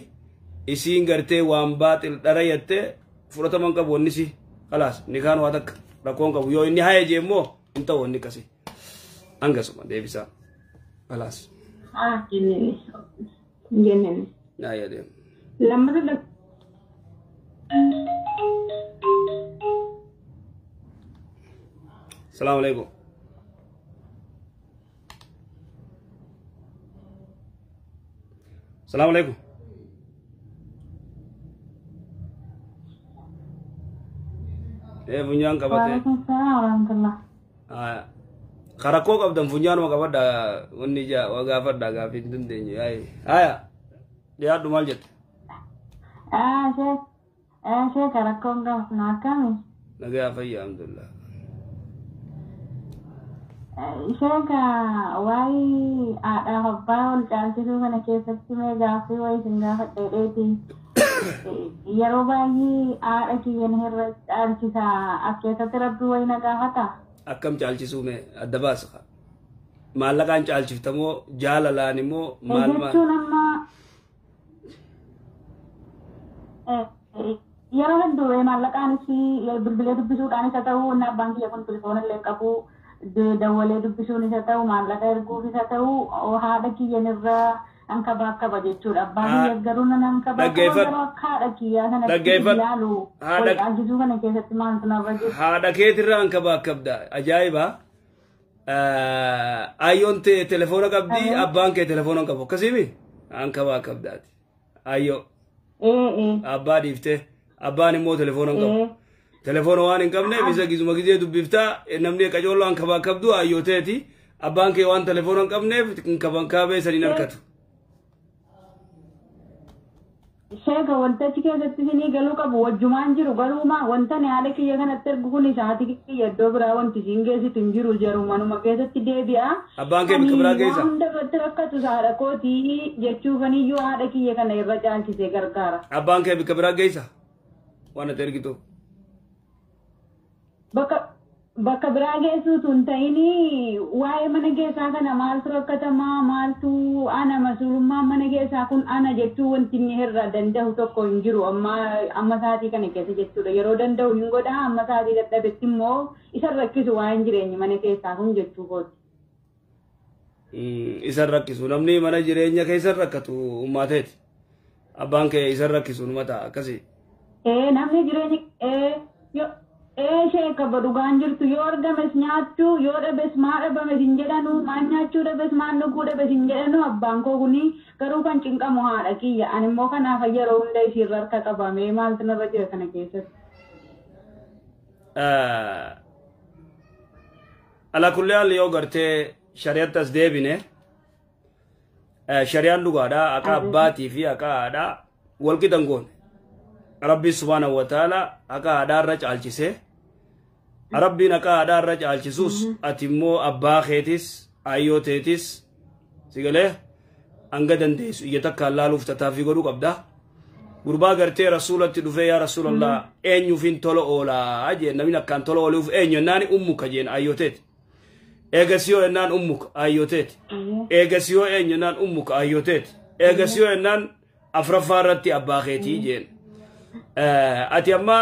isiin gartee waan baaxil dhara jettee fudhataman qabu wanni si. Kalaas nikaan waa takka rakkoon qabu yoo inni haya jee immoo hin ta'u wanni akkasii. Hangasuma deebisaa. Kalaas. Jenneen. Naa deemu. Lammata Salaamu alaikum. Salaamu alaikum. Funyaan qabate. Waalaikum salaam warahmatullah. Karakkoo qabdan funyaanuma qabadha wanni ija waa gaafadha gaafii hin dandeenye. Haya dhiyaadhu maal jette? Sheeka rakkoon qabnu akkami? Nagaa fayyaa alhamdulillah. Sheeka waa'ee haadhaaf abbaa wal caalchisuu kana keessatti mee gaaffii wayii isin gaafadheedheeti. Yeroo baay'ee haadha kiyyan irra caalchisa as keessatti rabbi wayii na gaafata. Akkam caalchisuu mee adda baasa? Maallaqaan caalchiftamoo jaalalaan immoo maal maal? Jechuun amma yeroo hedduu maallaqaanis bilbilee dubbisuudhaanis haa ta'u inni abbaan kiyya kun telefoona illee qabu dawwalee dubbisuunis haa ta'u maallaqa erguufis haa ta'u haadha kiyyan irra ankabaakaba jechuudha. Abbaan kiyya garuu nan ankabaakaba garuu akka haadha kiyyaa sanatti ilaalu wal caalchisuu kana keessatti maaltu narra jira? Haadha keetirra ankabaakabda ajaa'iba. Ayyoon tee telefoona qabdi abbaan kee telefoona hin qabu akkasiimi ankabaakabdaati. Ayyoo. Abbaa dhiiftee abbaan immoo telefoona hin qabu. Telefoona waan hin qabneef isa gizuma gizee dubbiftaa namni qacolloo ankabaakabdu ayyoo teeti abbaan kee waan telefoona hin qabneef ankabaakabee saniin harkatu. Sheeka wanta achi keessatti isinii galuu qabu wajjumaan jiru garuuma wanta ani haala kiyya kanatti ergu kun haati kiyya iddoo biraa wanti isiin geessitu hin jiru jarumanuma keessatti deebi'a. Abbaan kee bakka biraa geessa. Waan hunda irratti rakkatu haadha kootii jechuufaniyyuu haadha kiyya kana irra caalchisee gargaara. Abbaan kee bakka biraa geessa waan ati ergitu. Bakka biraa geessuutu hin ta'inii waa'ee mana keessaa kana maaltu rakkatamaa maaltu ana masuulummaan mana keessaa kun ana jechuu wanti inni irraa danda'u tokko hin jiru amma sa'aatii kana keessa jechuudha. Yeroo danda'u hin godhaa amma sa'aatii dadhabetti immoo isa rakkisu waa'een jireenya mana keessaa kun jechuu kooti. Isa rakkisu namni mana jireenya keessa rakkatu uummaateeti. Abbaan kee isa rakkisu numa ta'a akkasii. Namni jireenya sheeka dhugaan jirtu yoo argames nyaachuu yoo dhabes maa dhabames hin jedhanu maan nyaachuu dhabes maan dhuguu dhabes hin jedhanu abbaan koo kuni garuu kan cinqamu haadha kiyya ani immoo kanaaf yeroo hunda isiirra harka qabamee maaltu narra jira kana keessatti. Alaa kulli haal yoo gartee shari'atti as deebine shari'aan dhugaadha akka abbaatii fi akka haadhaa wal qixan goone. Rabbi subhaanahu wa ta'ala akka haadhaarra caalchisee Rabbiin akka haadhaarra caalchisuus ati immoo abbaa keetis ayyoo teetis si galee hanga dandeessu ija takkaan laaluuf tattaaffii godhuu qabda. Gurbaa gartee rasuulatti dhufee yaa rasuulallah eenyuufin tola oolaa jeen namni akkaan tola ooluuf eenyu jennaan ummuka jeen ayyoo teeti. Eegas yoo jennaan ummuka ayyoo teeti. Eegas yoo eenyu jennaan ummuka ayyoo teeti. Eegas yoo jennaan afraffaa irratti abbaa keetii jeen. Ati amma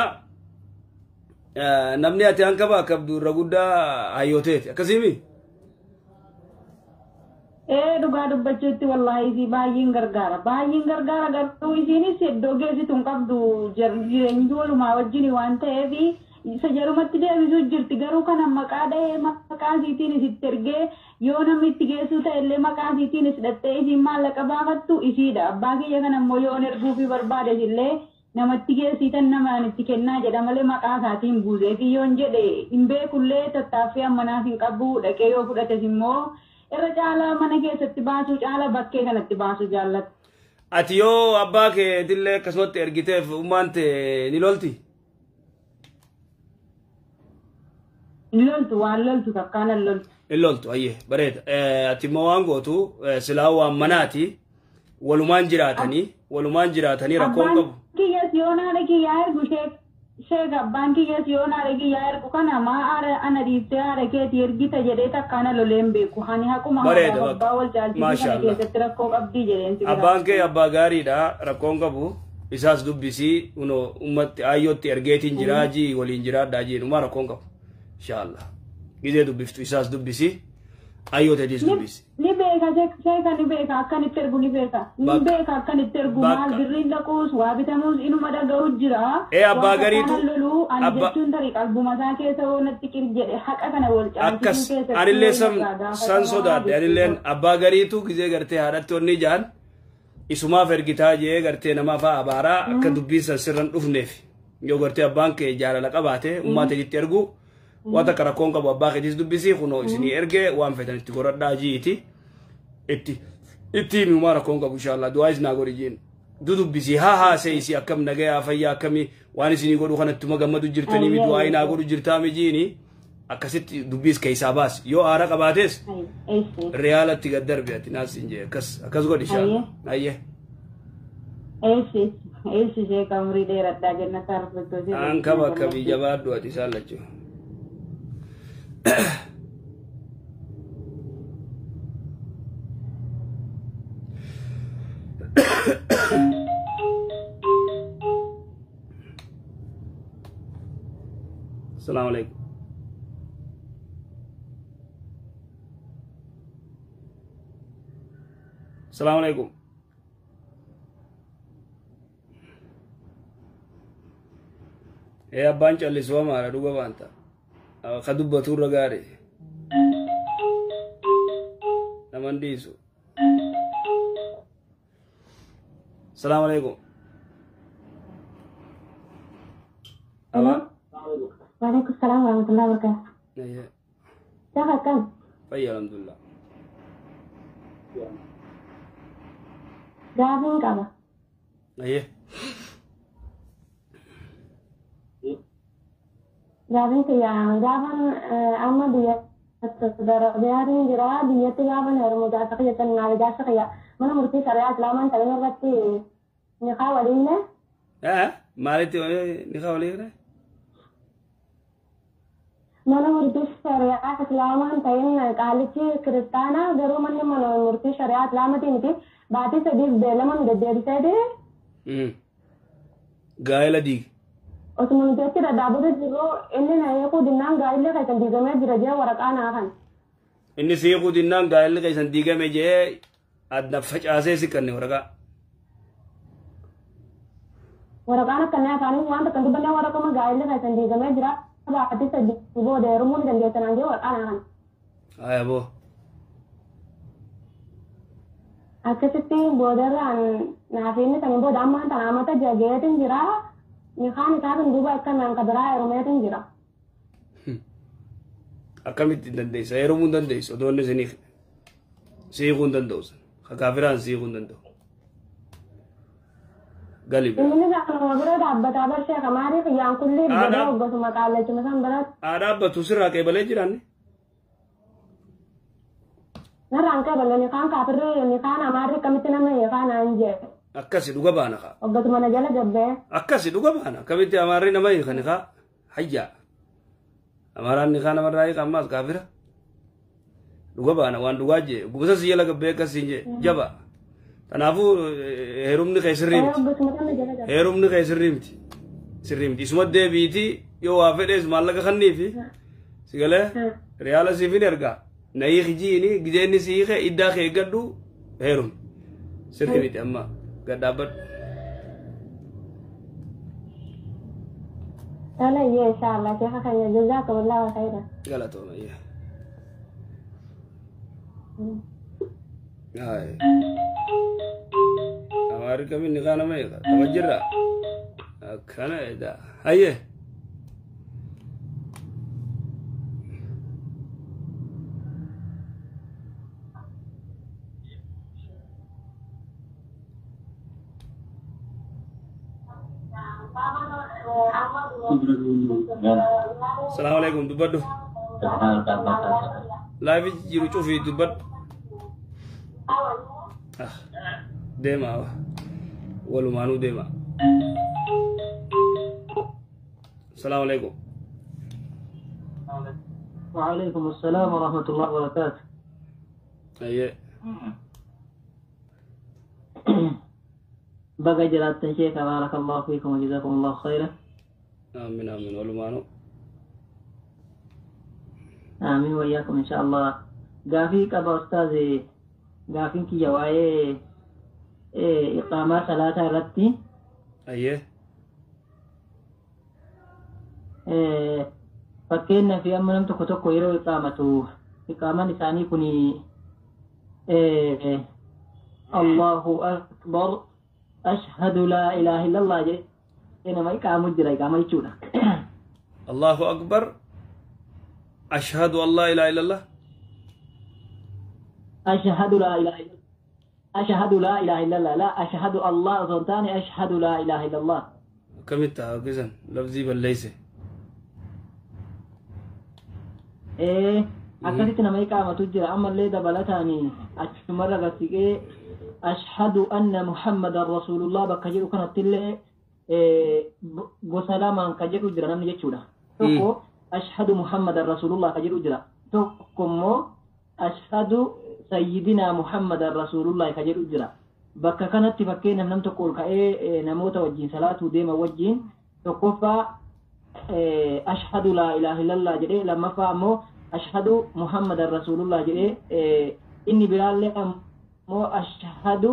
namni ati hanqaba qabdu irra guddaa hayyooteeti akkasiimi? Dhugaa dubbachuutti wallaahi isii baay'een gargaara. Baay'een gargaara garuu isiinis iddoo geessitu hin qabdu jireenyi walumaa wajjin waan ta'eef isa jarumatti deebisuu jirti garuu kana maqaa dhahee maqaa isiitiin isitti ergee yoo namni itti geessuu ta'e illee maqaa isiitiin is dhattee isiin maallaqa baafattu isiidha. Abbaa kiyya kana immoo yoon erguufii barbaades illee namatti geessitan namaan itti kennaa jedha malee maqaa isaatiin buusee fi yoon jedhe hin beekullee tattaaffii ammanaaf hin qabu dhaqee yoo fudhates immoo irra caalaa mana keessatti baasuu caala bakkee kanatti baasuu jaallata. Ati yoo abbaa keetillee akkasumatti ergiteef ummaan tee ni lolti? Hin loltu waan loltu takkaan hin loltu. Hin loltu ayyee bareeda. Ati immoo waan gootu silaa waan manaati walumaan jiraatanii rakkoon qabu. Kiyyas yoo naadha kiyyaa ergu sheeka abbaan kiyyas yoo naadha kiyyaa ergu kana maa ana dhiiftee haadha keetii ergita jedhee takkaana lolee hin beeku. Ani haquma haadha abbaa wal caalchisuu kana keessatti rakkoo qabdii jedheen si bira. Abbaan kee abbaa gaariidha rakkoon qabu isaas dubbisii ummatti ayyootti ergeetiin jiraa jii waliin jiraadhaa jii numaa rakkoon qabu. Inshaallah. Gizee dubbiftu isaas dubbisii ayyoo teetiis dubbisi. Ni beeka sheeka ni beeka akkanitti ergu ni beeka. Ni beeka akkanitti ergu maal birriin dhaquus waa bitamuus inuma dhaga'u jira. Abbaa gariitu. Loluu ani jechuun tarii qalbuma isaa keessa oo natti qir jedhe haqa kana wal caalchisuu keessatti. Anillee san sodaadhe anilleen abbaa gariitu gizee gartee haadhatti onni jaan Isumaaf ergitaa jee gartee namaa fa'aa abaaraa akka dubbiin san sirran dhufneef yoo gartee abbaan kee jaalala qabaate ummaa teetitti ergu waan takka rakkoon qabu abbaa keetis dubbisii kunoo isinii ergee waan feetan itti godhadhaa jiiti itti itti himi umaa rakkoon qabu inshaallah du'aa isinaa godhi jiin dudubbisii haa haaseisi akkam nagayaa fayyaa akkamii waan isinii godhu kanattuma gammadu jirtanii mi du'aa inaa godhu jirtaa mi jiini akkasitti dubbiis keessaa baas yoo aara qabaates riyaalatti gad darbe ati naas hin jee akkas akkas godhi inshaallah ayyee. Eessi eessi sheeka umurii dheeradhaa jannata argattu. An kaba akkamii jabaadhu ati isaan lachuu. Assalamu alaikum. Assalamu alaikum. Ee abbaan callisuu amaara dhuga baanta. Ka dubbatu irra gaarii. Naman dhiisu. Assalamu alaikum. Abbaan. Waalaikum salaam warahmatullahi wabarakatuh. Siapa kan? Fayya alhamdulillah. Gaafiin qaba. Ayyee. Gaafiin kiyya gaafan amma biyya Darabiyaatiin jira biyyatti gaafan heerumu jaarsa kiyya sannaaf jaarsa kiyya mana murtii shari'aa islaamaan ta'in irratti niqaa waliinne. Maalitti niqaa waliinne? Mana murtii shari'aa islaamaan ta'in qaalichi kiristaanaa garuu manni mana murtii shari'aa islaamatiin miti baatii sadiif beellama nu deddeebiseeti. Gaa'ela diige. Osuma nuti achi dhadhaabatu jirru inni na hiikuu dinnaan gaa'elli keessan diigamee jira jee waraqaa naa kan. Inni si hiikuu dinnaan gaa'elli keessan diigame jee adda facaasee si kanne waraqaa. Waraqaan akkanaa afaanii waan takka dubbannee waraquma gaa'elli keessan diigamee jira baatii sadii booda heerumuu ni dandeessan jee waraqaa naa kan. Aya boo. Akkasitti boodarraan naaf inni saniin booda ammaan tana amata jageetiin jira. Nikaan isaatiin duuba akkanaan ka biraa heerumeetiin jira. Akkamitti hin dandeessa? Heerumuu hin dandeessu. Otoo inni isinii siikuu hin danda'u. Ka kaafiraan siikuu hin danda'u. Gali bira. Inni kanuma bira dhaabbataa barshee kamaariif yaan kulli godhee hoggasuma qaallachuma san biratti. Haa dhaabbatu sirraa qeebalee jiraanne. Narraan qeebalee nikaan kaafirri nikaan amaarri akkamitti nama hiikaa naan jee. Akkasi dhuga baana kaa. Hoggasuma na jala gabbee. Akkasi dhuga baana akkamitti amaarri nama hiika nikaa hayyaa. Amaaraan nikaa namarraa hiika ammaas kaafira. Dhuga baana waan dhugaa jee gubasa si jala gabbee akkasiin jee jaba. Kanaafuu heerumni kee sirrii miti. Heerumni kee sirrii miti. Sirrii miti. Isuma deebiitii yoo waa fedhees maallaqa kanniifi si galee riyaala siif hin ergaa. Na hiiki jiini gizeenni si hiike iddaa kee eeggadhu heerumi. Sirrii miti amma gad dhaabbadhu. Tole iyyee inshaallah sheekha keenya jazaakumullahu khayran. Galatooma iyyee. Hayi. Amaarri kamiin niqaa nama hiika? Tapha jirra. Akkana edaa. Hayyee. Assalamu alaikum dubbadhu. Laafi jiru cufii dubbadhu. Deema walumaanuu deema. Assalamu alaikum. وعليكم السلام ورحمة الله وبركاته. Ayyee. بقى جلالة شيخ بارك الله فيكم وجزاكم الله خيرا. آمين آمين walumaanuu. آمين وإياكم إن شاء الله. قافي قبا أستاذي قافين كي جواي إقامة صلاة رتي. Ayyee. Fakkeenyaaf amma nam tokko tokko yeroo iqaamatu iqaamaan isaanii kun Allahu akbar ashhadu laa ilaaha illallah jedhee nama iqaamu jira iqaama jechuudha. Allahu akbar ashhadu an laa ilaaha illallah. Ashhadu laa ilaaha illallah. Ashhadu laa ilaaha illallah laa ashhadu Allah osoo hin taane ashhadu laa ilaaha illallah. Akkamitti haa gisan lafzii balleeyse. Akkasitti nama iqaamatu jira ammallee dabalataan achumarra gasiqee ashhadu anna muhammadan rasuulullah bakka jedhu kanattillee gosa lamaan ka jedhu jira namni jechuudha. Tokko ashhadu muhammadan rasuulullah ka jedhu jira. Tokko immoo ashhadu sayyidinaa muhammadan rasuulullah ka jedhu jira. Bakka kanatti fakkeenyaaf nam tokko ol ka'ee namoota wajjin salaatuu deema wajjin tokkoffaa ashhadu laa ilaaha illallah jedhee lammaffaa ammoo ashhadu muhammadan rasuulullah jedhee inni biraallee ammoo ashhadu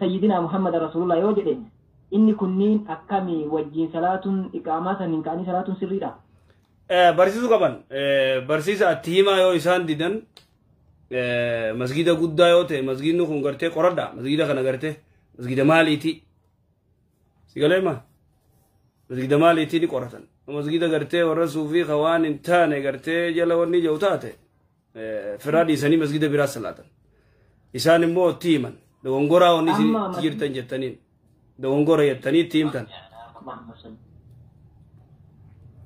sayyidinaa muhammadan rasuulullah yoo jedhe inni kunniin akkamii wajjin salaatuun iqaamaa saniin ka'anii salaatuun sirriidha. Barsiisuu qaban barsiisa atti himaa yoo isaan didan masgida guddaa yoo ta'e masgidni kun gartee qoradha masgida kana gartee masgida maaliiti si galeema masgida maaliiti ni qoratan masgida gartee warra suufii ka waan hin taane gartee jala wanni jiru taate firaa dhiisanii masgida biraa salaatan isaan immoo itti himan dogongoraa wanni isin jirtan jettaniin dogongora jettanii itti himtan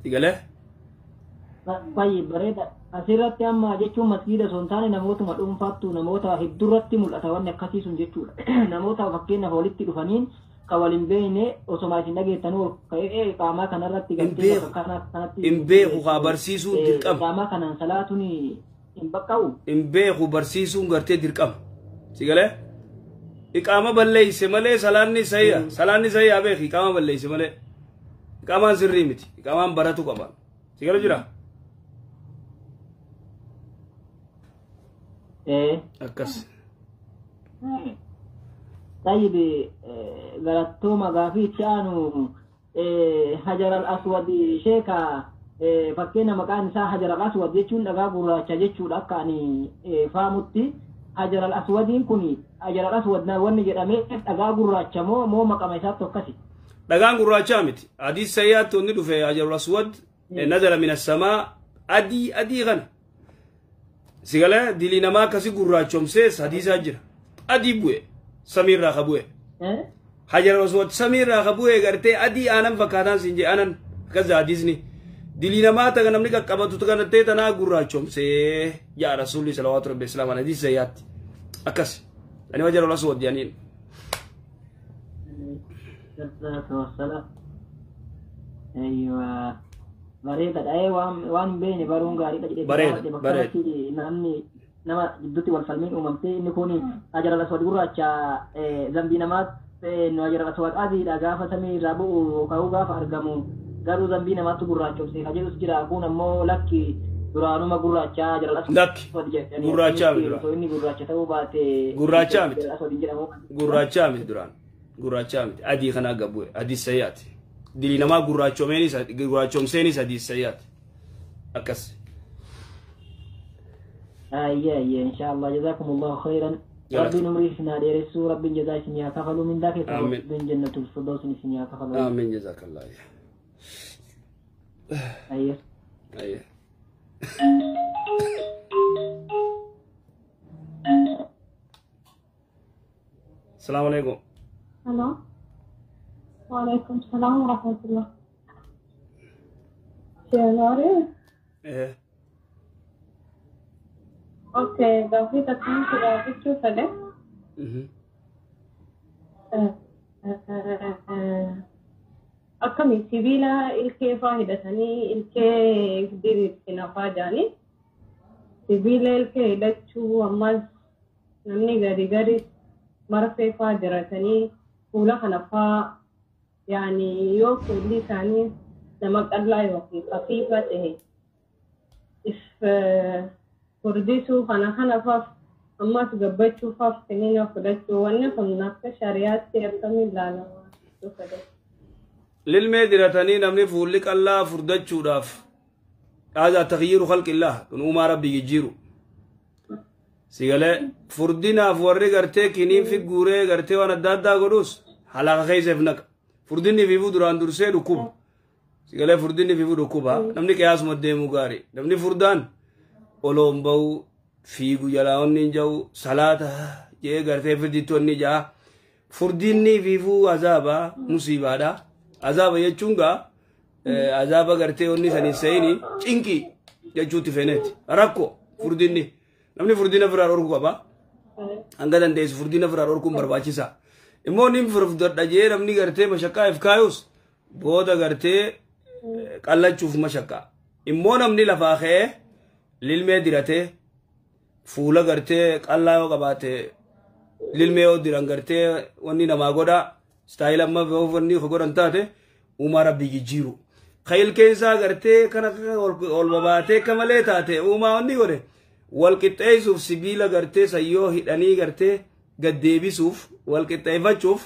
si galee. Baay'ee bareeda. Asirratti amma jechuun masgiida osoo hin taane namootuma dhuunfaattu namoota hedduurratti mul'ata wanni akkasii sun jechuudha. Namoota fakkeenyaaf walitti dhufaniin kan wal hin beekne osoma isin dhageettanuu ol ka'ee qaamaa kanarratti gartee bakka kanatti. Hin beeku haa barsiisuun dirqama. Qaamaa kanaan salaatuun hin baqqa'u. Hin beeku barsiisuun gartee dirqama. Si galee? Iqaama balleeyse malee salaanni sayya. Salaanni sayyaa beeki iqaama balleeyse malee. Iqaamaan sirrii miti. Iqaamaan baratu qaba. Si galee jira? Akkas. طيب galattooma gaafii itti aanu Hajar al-Aswad sheeka fakkeenya maqaan isaa Hajar al-Aswad jechuun dhagaa gurraacha jechuudha akka ani faamutti Hajar al-Aswadiin kun Hajar al-Aswad wanni jedhamee dhagaa gurraacha moo moo maqama isaatti akkasi? Dhagaan gurraachaa miti. Hadiis sayyaatti wanni dhufe Hajar al-Aswad nazala min as-samaa adii adii kana. Si galee dilii namaa akkasi gurraachomsees hadiisaa jira. Adii bu'e samiirraa ka bu'e. Hajar al-Aswad samiirraa ka bu'e gartee adii aanan fakkaataan siin jee aanan akkas hadiisni. Dilii namaa taga namni qaqqabatu kanattee tanaa gurraachomsee yaa rasuulli salawaatu rabbi islaamaan hadiis sayyaatti. Akkas. Ani Hajar al-Aswad jedhaniin. Aywa. Bareedaadha. Waan hin beekne baruun gaariidha jedhee. Bareeda. Bareeda. Namni nama gidduutti wal falmiin uumamtee inni kun Hajar al-Aswad gurraacha zambii namaa Hajar al-Aswad adiidha gaafa samii irraa bu'u ka'uu gaafa argamu garuu zambii namaatti gurraachomse ka jedhus jira kun ammoo lakki duraanuma gurraacha Hajar al-Aswad Lakki gurraachaa miti duraan. Inni gurraacha ta'uu baate. Gurraachaa miti. Gurraachaa miti duraan. Gurraachaa miti. Adii kana gabbu'e. Adii sayyaati. Dilii namaa gurraachomseenis adii sayyaati. Akkas. Ayye ayye inshallah jazakumullahu khairan. Rabbiin umrii isin haa dheeressu rabbiin jazaa isin haa kafalu mindaa keessa rabbiin jannatul firdaus isin haa kafalu. Amiin jazakallah. Ayye. Ayye. السلام عليكم. الو وعليكم السلام ورحمة الله. شنوري؟ ايه. اوكي gaafii takka gaafachuu fedhe. Akkami sibiila ilkee faa hidhatanii ilkee diriirsina faa jedhanii sibiila ilkee hidhachuu ammas namni gadi gadi marfee faa diratanii fuula kana faa yaani yoo fuulli isaanii nama qal'aa yookiin khafiifa ta'e if furdisuu kana kana faaf ammas gabbachuu faaf kiniina fudhachuu wanni kun akka shari'aatti akkamiin ilaalama fedhe. Lilmee diratanii namni fuulli qal'aa furdachuudhaaf هذا تغيير خلق الله kun uumaa rabbii jijjiiru. Sigalee furdinaaf warri gartee kiniin figuuree gartee waan adda addaa godhus halaaka keessa naqa. Furdinni fiifuu duraan dursee dhukkuba. Sigalee furdinni fiifuu dhukkuba. Namni qiyaasuma deemuu gaarii. Namni furdaan oloon bahu fiigu jalaa onni hin jahu salaata jee gartee firditti onni jaha. Furdinni fiifuu azaaba musiibaadha. Azaaba jechuun gaa azaaba gartee onni sanii seeyini cinqii jechuutti feeneeti. Rakko furdinni. Namni furdina firaa dhorkuu qaba. Hanga dandeessu furdina firaa dhorkuun barbaachisaa. Immoo inni furdadha jee namni gartee mashaqqaa if kaayus booda gartee qallachuuf mashaqqaa. Immoo namni lafaa ka'ee lilmee diratee fuula gartee qallaa yoo qabaate lilmee yoo diran gartee wanni namaa godhaa istaayila amma wanni godhan taate uumaa rabbii jijjiiru. Ka ilkeensaa gartee kana ol babaatee akka malee taate uumaa wanni godhe wal qixxeessuuf sibiila gartee sayyoo hidhanii gartee gad deebisuuf wal qixxeeffachuuf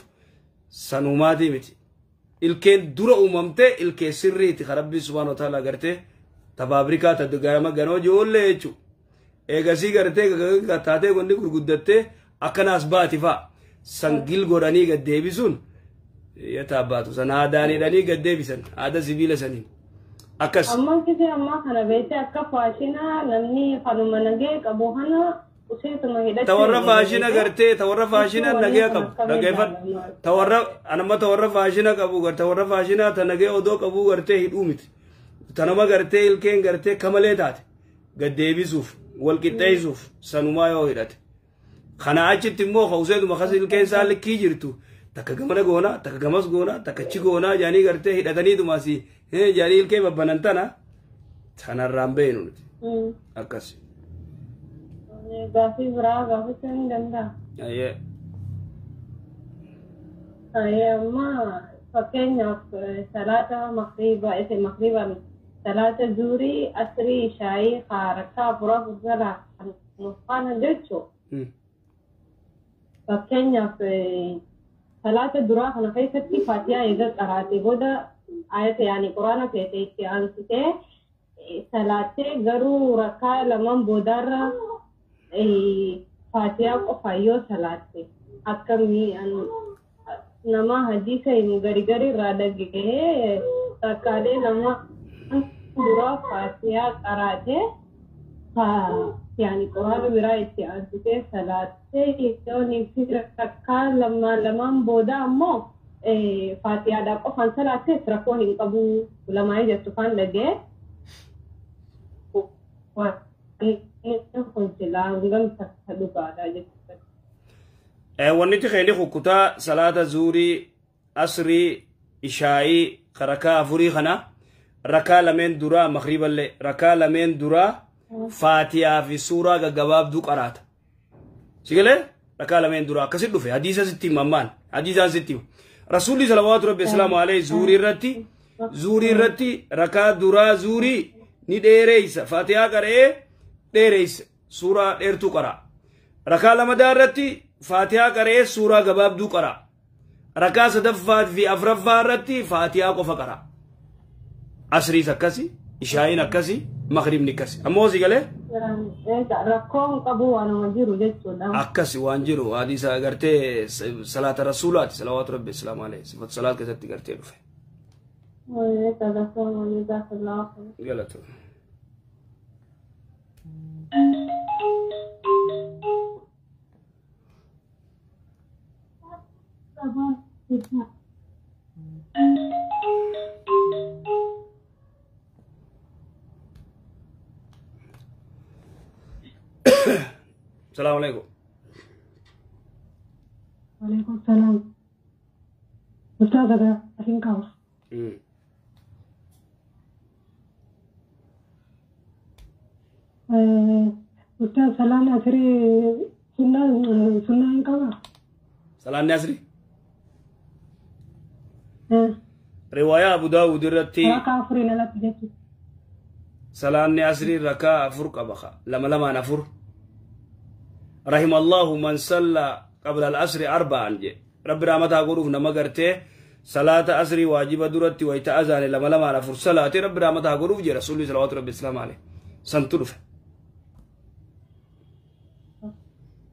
sanumaati miti. Ilkeen dura uumamtee ilkee sirriiti ka rabbii subhaanahu wa ta'ala gartee ta faabrikaa ta garama ganoo ijoollee jechuudha. Eegasii gartee taatee wanni gurguddattee akkanaas baati fa'a. Sangil godhanii gad deebisuun yataa baatu san aadaan hidhanii gad deebisan aada sibiila saniin. Akkas. Ammoo kisee ammaa kana beektee akka faashinaa namni kanuma nagee qabu kana useetuma hidhachuu. Tawarra faashina gartee tawarra faashina nagee qabu dhageeffadhu. Tawarra anamma tawarra faashina qabu tawarra faashina ta nagee odoo qabu gartee hidhuu miti. Tanama gartee ilkeen gartee kamalee taate gad deebisuuf wal qixxeessuuf sanumaa yoo hidhate. Kana achitti immoo hauseetuma kas ilkeen isaa likkii jirtu takka gamana goonaa takka gamas goonaa takka achi goonaa jaanii gartee hidhataniituma asii jaanii ilkee babbanan tana sanarraan beenu nuti. Akkas. Gaaffii biraa gaafachuu ni danda'a. Ayyee. Ayyee amma fakkeenyaaf salaata makriibaa isa makriibaa salaata zuurii asrii shaayii haarakkaa afur afur jalaa kan nuuf faana jechuun. Fakkeenyaaf salaata duraa kana keessatti faatiyaa eega qaraate booda ayata yaani quraana feete itti aansitee salaattee garuu rakkaa lamaan boodaarra faatiyaa qofa yoo salaatte akkamii nama hadiisa himu gari gari irraa dhagahee rakkaalee lama duraa faatiyaa qaraatee yaani quraana biraa itti aansitee salaattee yoon rakkaa lamaan booda ammoo faatiyaadhaa qofaan salaattees rakkoo hin qabu lamaa jettu faan dhagee kun silaa hangam takka dhugaadha jechuudha. Wanni keeni kukkutaa salaata zuurii asrii ishaayii rakaa afurii kana rakaa lameen duraa makriiballee rakaa lameen duraa faatiyaa fi suuraa gaggabaabduu qaraata. Sigalee rakaa lameen duraa akkasit dhufe hadiisa sitti hima ammaan hadiisaan sitti hima. Rasuulli salawaatu rabbi islaamu alayhi zuurii irratti rakaa duraa zuurii ni dheereysa faatiyaa qara'ee dheereysa suuraa dheertuu qara'a. Rakaa lamadaa irratti faatiyaa qara'ee suuraa gabaabduu qara'a. Rakaa sadaffaa fi afuraffaa irratti faatiyaa qofa qara'a. Asriis akkasi, ishaayiin akkasi, magribni akkasi. Ammoo si galee? Rakkoon qabu waanuma jiru jechuudha. Akkasi waan jiru hadiisa gartee salaata rasuulaati salawaatu rabbi islaamu alayhi sifatu salaat keessatti gartee dhufe. Galatu. Salaamu alaikum. Waalaikum salaam. Ustaaza gaafiin qaba. Ustaaz salaanni asrii sunnaa hin qabaa? Salaanni asrii? Riwaayaa Abu Daawud irratti Rakaa afuriin alatti jechuudha. Salaanni asrii rakaa afur qaba lama lamaan afur. رحم الله من صلى قبل العصر أربعا جي رب رحمتها قروف نما قرتي صلاة عصري واجبة درتي ويتأذان لما لما على فرصلاة رب رحمتها قروف جي رسول الله صلى الله عليه وسلم عليه سنتلف.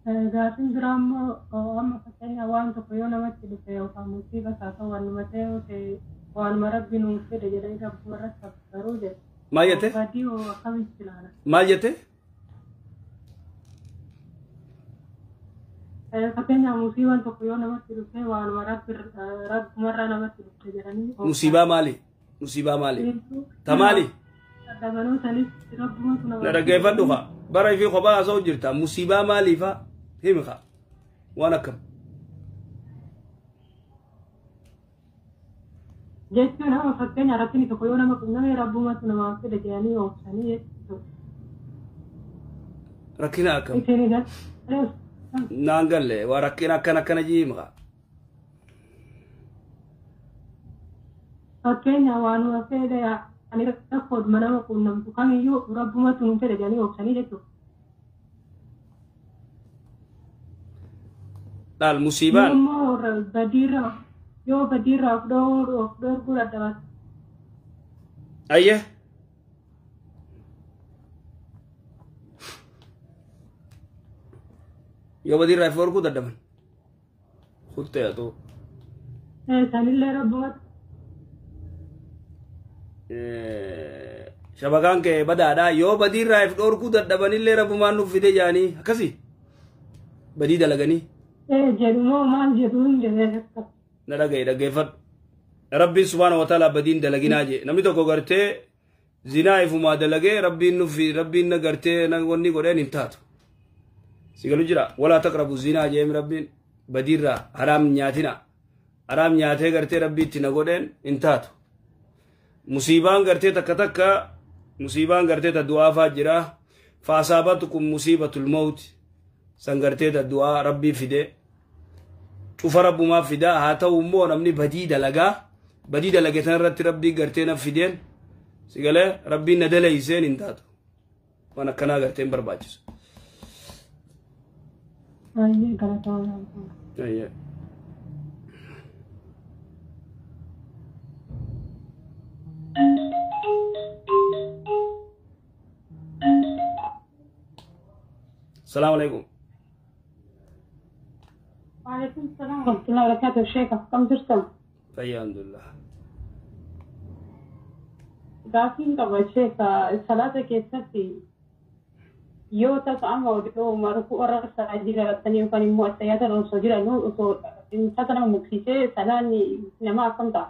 Gaaffiin biraa immoo amma fakkeenyaaf waan tokko yoo namatti dhufe yookaan musiibas haa ta'u waanuma ta'e yoo ta'e waanuma rabbi nuuf fedhe jedhanii rabbuma irratti abbaruu jedhe. Maal jette? Badii hoo akkamitti ilaala? Maal jette? Fakkeenyaaf musiibaan tokko yoo namatti dhufe waanuma rabbumarraa namatti dhufe jedhanii. Musiibaa maali? Musiibaa maali? Ta maali? Dabaluu sanis rabbumatu nama. Na dhaggeeffadhu haa. Bara ifii kophaa haasa'u jirta. Musiibaa maaliifaa? Himi haa. Waan akkam. Jechuun amma fakkeenya rakkinni tokko yoo nama qunname rabbumatu namaaf fedhe jedhanii oofsanii jechuudha. Rakkina akkam? Isin galee. Naan galle waa rakkina akkana akkana jii himi haa. Fakkeenya waanuma fedhe ani rakkoodhuma nama qunnamtu kamiyyuu rabbumatu nuuf fedhe jedhanii oofsanii jechuudha. Laal musiibaan. Immoo badiirraa yoo badiirraa of dhoorguu dadhaban. Ayyee. Yoo badiirraa of dhoorguu dadhaban. Kuttee haa ta'u. Sanillee rabbumatu. Shabakaan kee badaadha. Yoo badiirraa of dhoorguu dadhabanillee rabbumaan nuuf fide jedhanii akkasii badii dalaganii. Jedhumoo maal jedhu hin jedhee. Na dhagaye dhaggeeffadhu. Rabbiin subhaana wa ta'ala badiin dalaginaa jee. Namni tokko gartee zinaa ifumaa dalagee rabbiin nuuf rabbiin na gartee wanni godheen hin taatu. Si galu jira walaa taqrabu zinaa jeem rabbiin badiirraa haraam nyaatina. Haraam nyaatee gartee rabbii itti na godheen hin taatu. Musiibaan gartee takka takka musiibaan gartee ta du'aa faa jira. Faasaabatukum musiibatul mawti. San gartee ta du'aa rabbii fide. Cufa rabbumaa fidaa haa ta'u immoo namni badii dalagaa badii dalage tan irratti rabbii gartee na fideen si galee rabbiin na dalayseen hin taatu. Waan akkanaa gartee hin barbaachisu. Baay'ee galatoomaa. Ayyee. السلام عليكم. وعليكم السلام ورحمة الله وبركاته. شيخ كم jirtan? طيب الحمد لله. Gaaffiin qaba sheekh salaata keessatti yoo tasa amma oduu marfuu warra jiraatanii yookaan immoo attayyaatan osoo jiran osoo tasa nama muksisee salaanni nama akkam ta'a?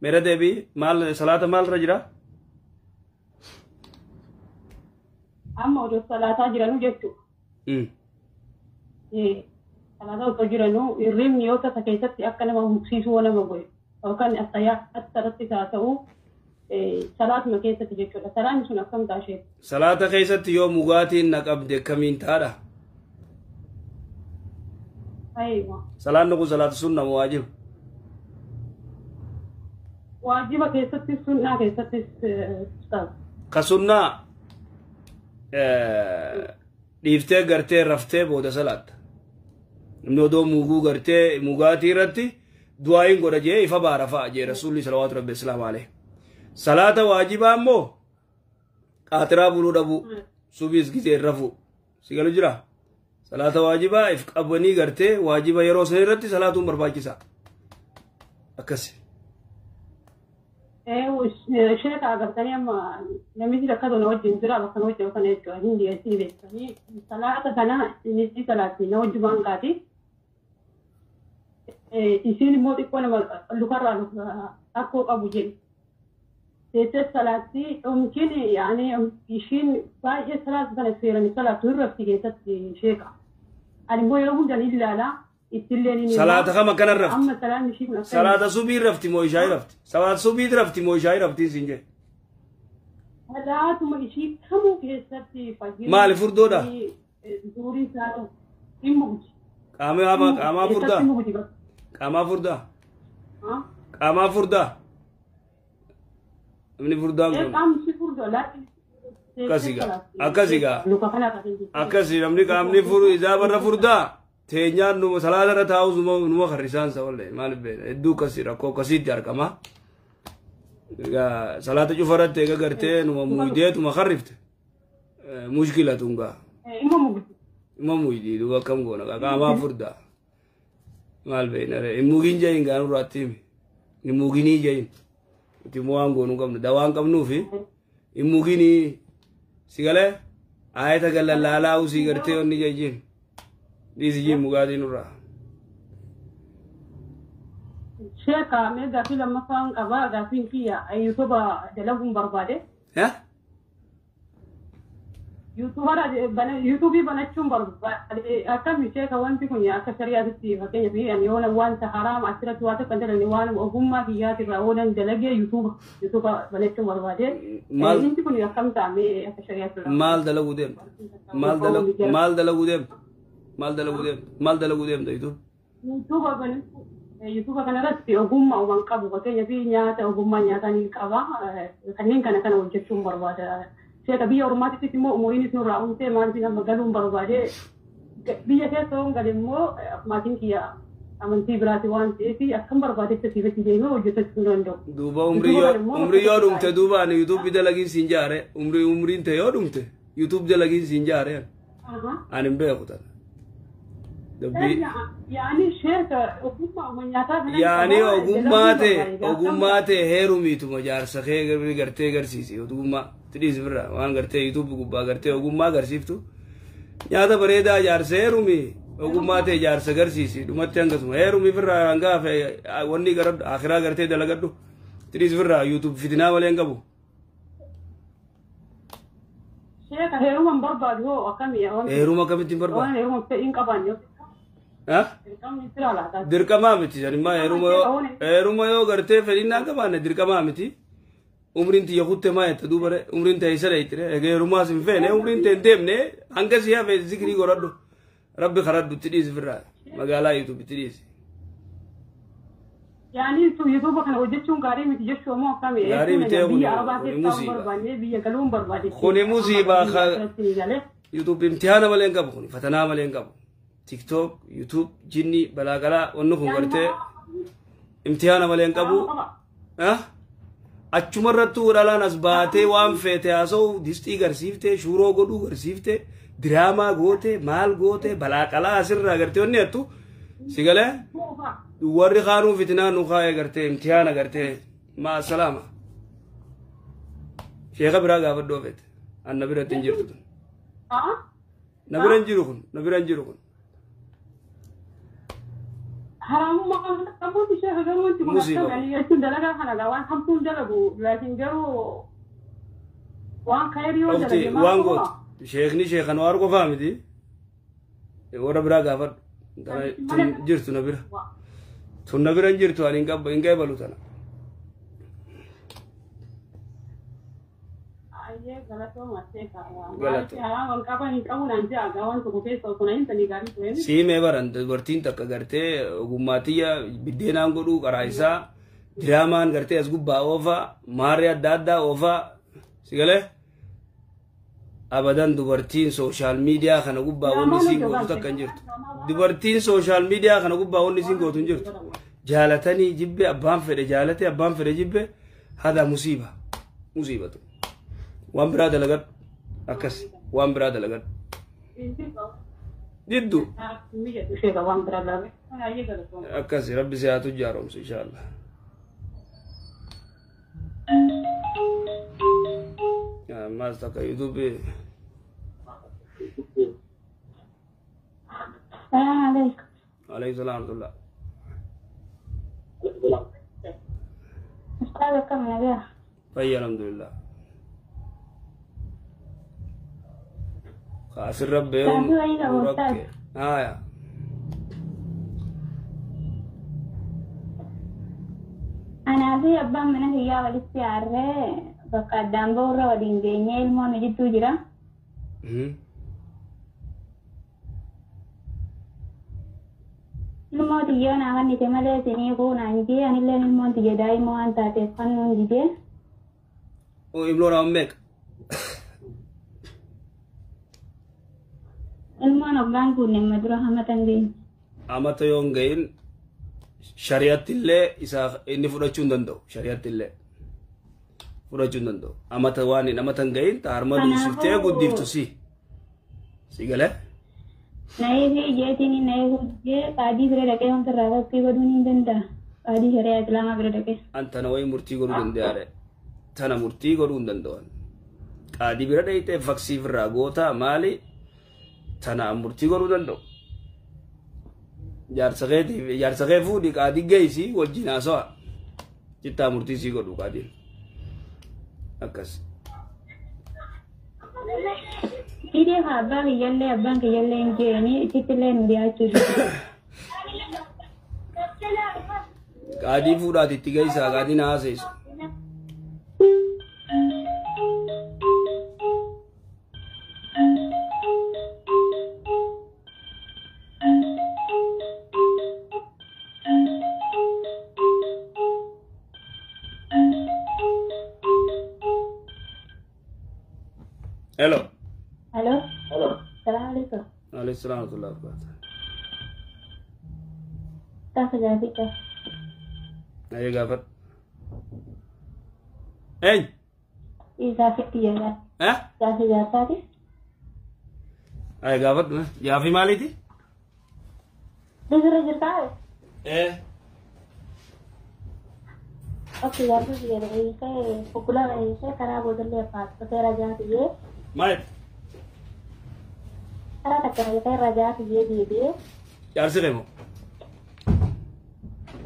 Meera deebii maal salaata maalirra jira? Amma oduu salaataa jiranuu jechuudha. Salaataa osoo jiranuu hirribni yoo tasa keessatti akka nama muksisuu nama godhe yookaan attayyaata irratti haa ta'u salaatuma keessatti jechuudha. Salaanni sun akkam ta'a sheekh? Salaata keessatti yoo mugaatiin na qabde akkamiin taadha? Aywa. Salaanni kun salaata sunna moo waajiba? Waajiba keessattis sunnaa keessattis ustaaz. Ka sunnaa dhiiftee gartee raftee booda salaatta. Namni odoo muguu gartee mugaatii irratti du'aayin godha jee ifa baara fa'a jee rasuulli salawaatu rabbi islaamu alayhi. Salaata waajibaa immoo qaatiraa buluu dhabuu subiis gisee rafuu si galu jira. Salaata waajibaa if qabanii gartee waajiba yeroo san irratti salaatuun barbaachisaa. Akkasi. Sheekh agartanii amma namichi rakkatu na wajjin jira bakka na wajjin kana jechuudha hin dhiyeessii beektanii salaata kana inni salaatti na wajjumaan kaati. Isiin immoo xiqqoo nama lukarraa rakkoo qabu jedhu. Teessee salaatti yookiin yaani ishiin baay'ee salaata kana seeranii salaatu hin rafti keessatti sheeka. Ani immoo yeroo hunda ni ilaala ittillee ni Salaata kam akkana rafti? Amma salaanni ishii kun akka Salaata subii rafti moo ishaa rafti? Salaata subii rafti moo ishaa rafti siin jedhe? Salaatuma ishii kamuu keessatti fayyina. Maali furdoodha? Zuurii isaa hin mugdi. Qaamaa furdaa? Keessatti mugdi bakka. Qaamaa furdaa? Qaamaa furdaa? Namni furdaan kun Qaamni furdoo laatti. Akkasii gaa. Akkasii gaa. Luka kana kan Akkasii namni qaamni furu isaa barra furdaa teenyaan numa salaata irra taa'us numa karrisaan sa wallahi maal beekna hedduu akkasii rakkoo akkasiitti argama. Egaa salaata cufa irratti eega gartee numa muudee tuma karrifte mushkila tun gaa. Immoo mugdi. Ima muydi duuba akkam goona qaamaa furdaa. Maal beekna hin mugin jahin gaa nurraatti himi. Hin muginii jahin. Nuti immoo waan goonuu qabnu dawaa hin qabnuufi hin muginii si galee ayata gallalaalaa usii gartee onni jajjiin. Dhiisi jiin mugaatii nurraa. Sheeka mee gaaffii lammaffaan qabaa gaaffiin kiyya yuutuuba dalaguun barbaade. Yuutuubii banachuun barbaade akkami sheeka wanti kun akka shari'aatitti fakkeenyaaf ani yoona wanta haraama asirratti waa tokko hin dalagne waan ogummaa kiyyaatirraa oolan dalagee yuutuuba banachuun barbaade. Wanti kun akkam ta'ame akka shari'aatti. Maal dalaguu deemta? Maal dalaguu deemta? Maal dalaguu deemta? Maal dalaguu deemta yuutuuba? Yuutuuba banachuu. Yuutuuba kanarratti ogummaa waan qabu fakkeenyaaf nyaata ogummaa nyaataa ni qaba kanneen kana kana hojjechuun barbaada. Sheeka biyya ormaattis immoo umuriinis nurraa uumtee maaliif nama galuun barbaade biyya keessa hoon gale immoo maatiin kiyya amantii biraati waan ta'eef akkam barbaadetti asiifatti deemee hojjetachuu hin danda'u. Duuba umrii yoo dhumte duuba ani yuutuubii dalagiin siin jaare umriin ta'e yoo dhumte yuutuub dalagiin siin jaare ani hin beeku tana. Yaani sheeka ogummaa nyaataa Yaani ogummaa ta'e heerumiituma jaarsa kee gartee garsiisi ogummaa tidhiis birra waan gartee yuutuubii gubbaa gartee ogummaa agarsiiftu nyaata bareedaa jaarsa heerumi ogummaa ta'e jaarsa garsiisi dhumatti hangasuma heerumi firraa hangaa wanni garadhu akhiraa gartee dalagadhu tidhiis birra yuutuub fitinaa malee hin qabu. Sheeka heeruma hin barbaadu hoo akkamii? Heeruma akkamitti hin barbaadu? Waan heeruma fedhii hin qabaanne. Dirqamaa miti sanimmaa heeruma yoo gartee fedhinnaa qabaanne dirqamaa miti. Umriin tiyya kutte maa jette duuba umriin ta'e isa dheeytire egaa heerumaas hin feene umriin ta'e hin deemne hanga si hafe zikrii godhadhu rabbi karadhu itti dhiisi firraa magaalaa yuutuub itti dhiisi. Yaani yuutuuba kana hojjechuun gaarii miti jechuu ammoo akkami? Gaarii miti biyya arabaa keessaa barbaanne biyya galuun barbaade. Kuni musiibaa yuutuub imtihaana malee hin qabu kuni fatanaa malee hin qabu. TikTok, YouTube, jinni, balaagalaa wanni kun gartee imtihaana malee hin qabu. Achumarrattuu dhalaan as baatee waan feete haasa'u distii garsiiftee, shuuroo godhuu garsiiftee, diraamaa goote, maal goote, balaaqalaa asirraa gartee wanni jettu si galee warri kaanuu fitinaa nu kaa'ee gartee imtihaana gartee maa salaama. Sheeka biraa gaafadhoo feete anna biratti hin jirtu tun. Na bira hin jiru kun, na bira hin jiru kun. Haraamummaa qabuuti sheeka garuu wanti kun akkam jechuun dalagaa kana waan hamtuun dalagu laakiin garuu waan khayrii yoo dalage waan gootu sheekni sheekan waan qofaa miti warra biraa gaafadhu tun jirtu na bira tun na bira hin jirtu ani hin qeebalu tana. Siimee baran dubartiin takka gartee ogummaatiyya biddeenaan godhuu karaa isaa diraamaan gartee as gubbaa oofaa maarree adda addaa oofaa si galee abadan dubartiin sooshaal miidiyaa kana gubbaa wanni isiin gootu takka hin jirtu. Dubartiin sooshaal miidiyaa kana gubbaa wanni isiin gootu hin jirtu. Jaalatanii jibbe abbaan fedhe jaalate abbaan fedhe jibbe hada musiiba musiibatu. Waan biraa dalagadhu akkas waan biraa dalagadhu. Diddu. Akkas rabbi si haa tujjaaromsu inshaallah. Ammaas takka yuutuubii. Salaamu alaikum. Alaikum salaam warahmatullah. Ustaaz akkam nagaa? Fayya alhamdulillah. Asirra beeruun rakkee. Haaya. Anaa fi abbaan mana kiyyaa walitti aarree bakka addaan ba'urra waliin geenyee ilmoon jidduu jira. Ilmoo xiyyoo naa kennite malee isinii kuunaan jee anilleen ilmoon xiyya daa'ima waan taateef kennuun didee. Ilmoon amma meeqa? Ilmoon hoggaan kun nama dura hamata hin geenye. Hamata yoo hin gahin shari'aatti illee isaa inni fudhachuu hin danda'u. Shari'aatti illee fudhachuu hin danda'u. Hamata waan hin hamata hin gahin harma duusiftee guddiftu si. Si galee? Naayii jeetiin naayii hojjee qaadii bira dhaqee wanta irraa fakkii godhuun hin danda'a. Qaadii shari'aa islaamaa bira dhaqee. An tana wayi murtii godhuu danda'aadha. Tana murtii godhuu hin danda'an. Qaadii bira dhaqxee faksiif irraa gootaa maali? Tana an murtii godhuu danda'u. Jaarsa keetiif jaarsa kee fuudhi qaadii geessi wajjin haasawa. Cittaa murtii sii godhu qaadiin. Akkas. Hidhee haa abbaa kiyyallee abbaan kiyyallee hin jeeni isittillee nu dhiyaachuu jiru. Qaadii fuudhaati itti geessaa qaadiin haaseessu. Hello. Hello. Salaam alaikum. Alayhi salaam wa rahmatullahi wa barakatuh. Tasa gaafii Ayyee gaafadhu. Eenyu? Gaafii xiyyeeffadha. Eh? Gaafii jaarsaati. Ayyee gaafadhu. Gaafii maaliiti? Bisirra jirtaa? Eh. Okay, gaafii xiyyeeffadha. Fukkula ishee karaa boodallee afaan rajaa tiyyee. Maal? Karaa takka nagahee rajaa tiyyee deebi'ee. Jaarsi kee moo?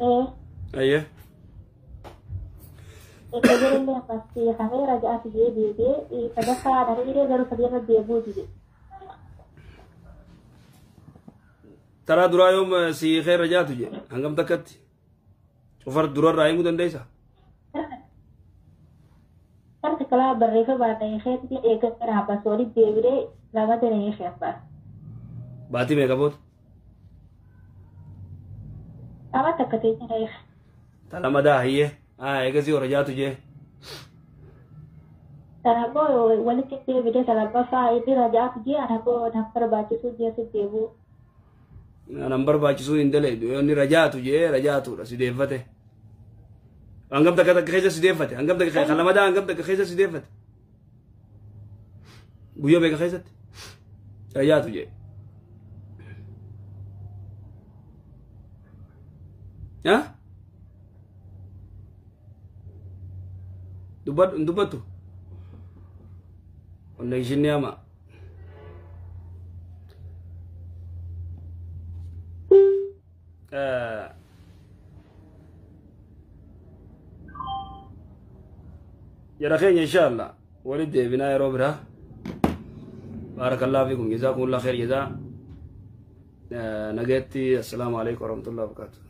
Ee. Ayyee. Tajaajilli ammas xiyyeeffamee rajaa tiyyee deebi'ee sadaffaa dariiree garuu sadiirra deebi'uu dide. Taraa duraa yoom si kee rajaatu je hangam takkatti? Cufar durarraa himuu dandeessaa? Karti kalaa barreeffama baatanii keetti eeggatan abbas walitti deebi'ee lama ta'anii ishee abbas. Baatii meeqa booda? Lama takka ta'e jira eega. Ta lama daa hiyyee. Haa eegasii hora jaatu jee. Kanaafuu walitti deebi'ee talabbaffaa inni rajaatu jee anaafuu naaf barbaachisuu jee si deebi'u. Anan barbaachisuu hin daleedu. Yoo inni rajaatu jee rajaatudha si deeffate. Hangam takka takka keessa si deeffate. Hangam takka kan lama daa hangam takka keessa si deeffate. Guyyaa meeqa keessatti? Rajaatu jee. Haa? Dubbadhu hin dubbattu? Onnee ishiin ni hamaa. Jara keenya insha Allah walitti deebinaa yeroo biraa. Baarakallahu fiikum jazaakumullahu khair jazaa. Nageetti assalaamu alaikum warahmatullahi wabarakatuh.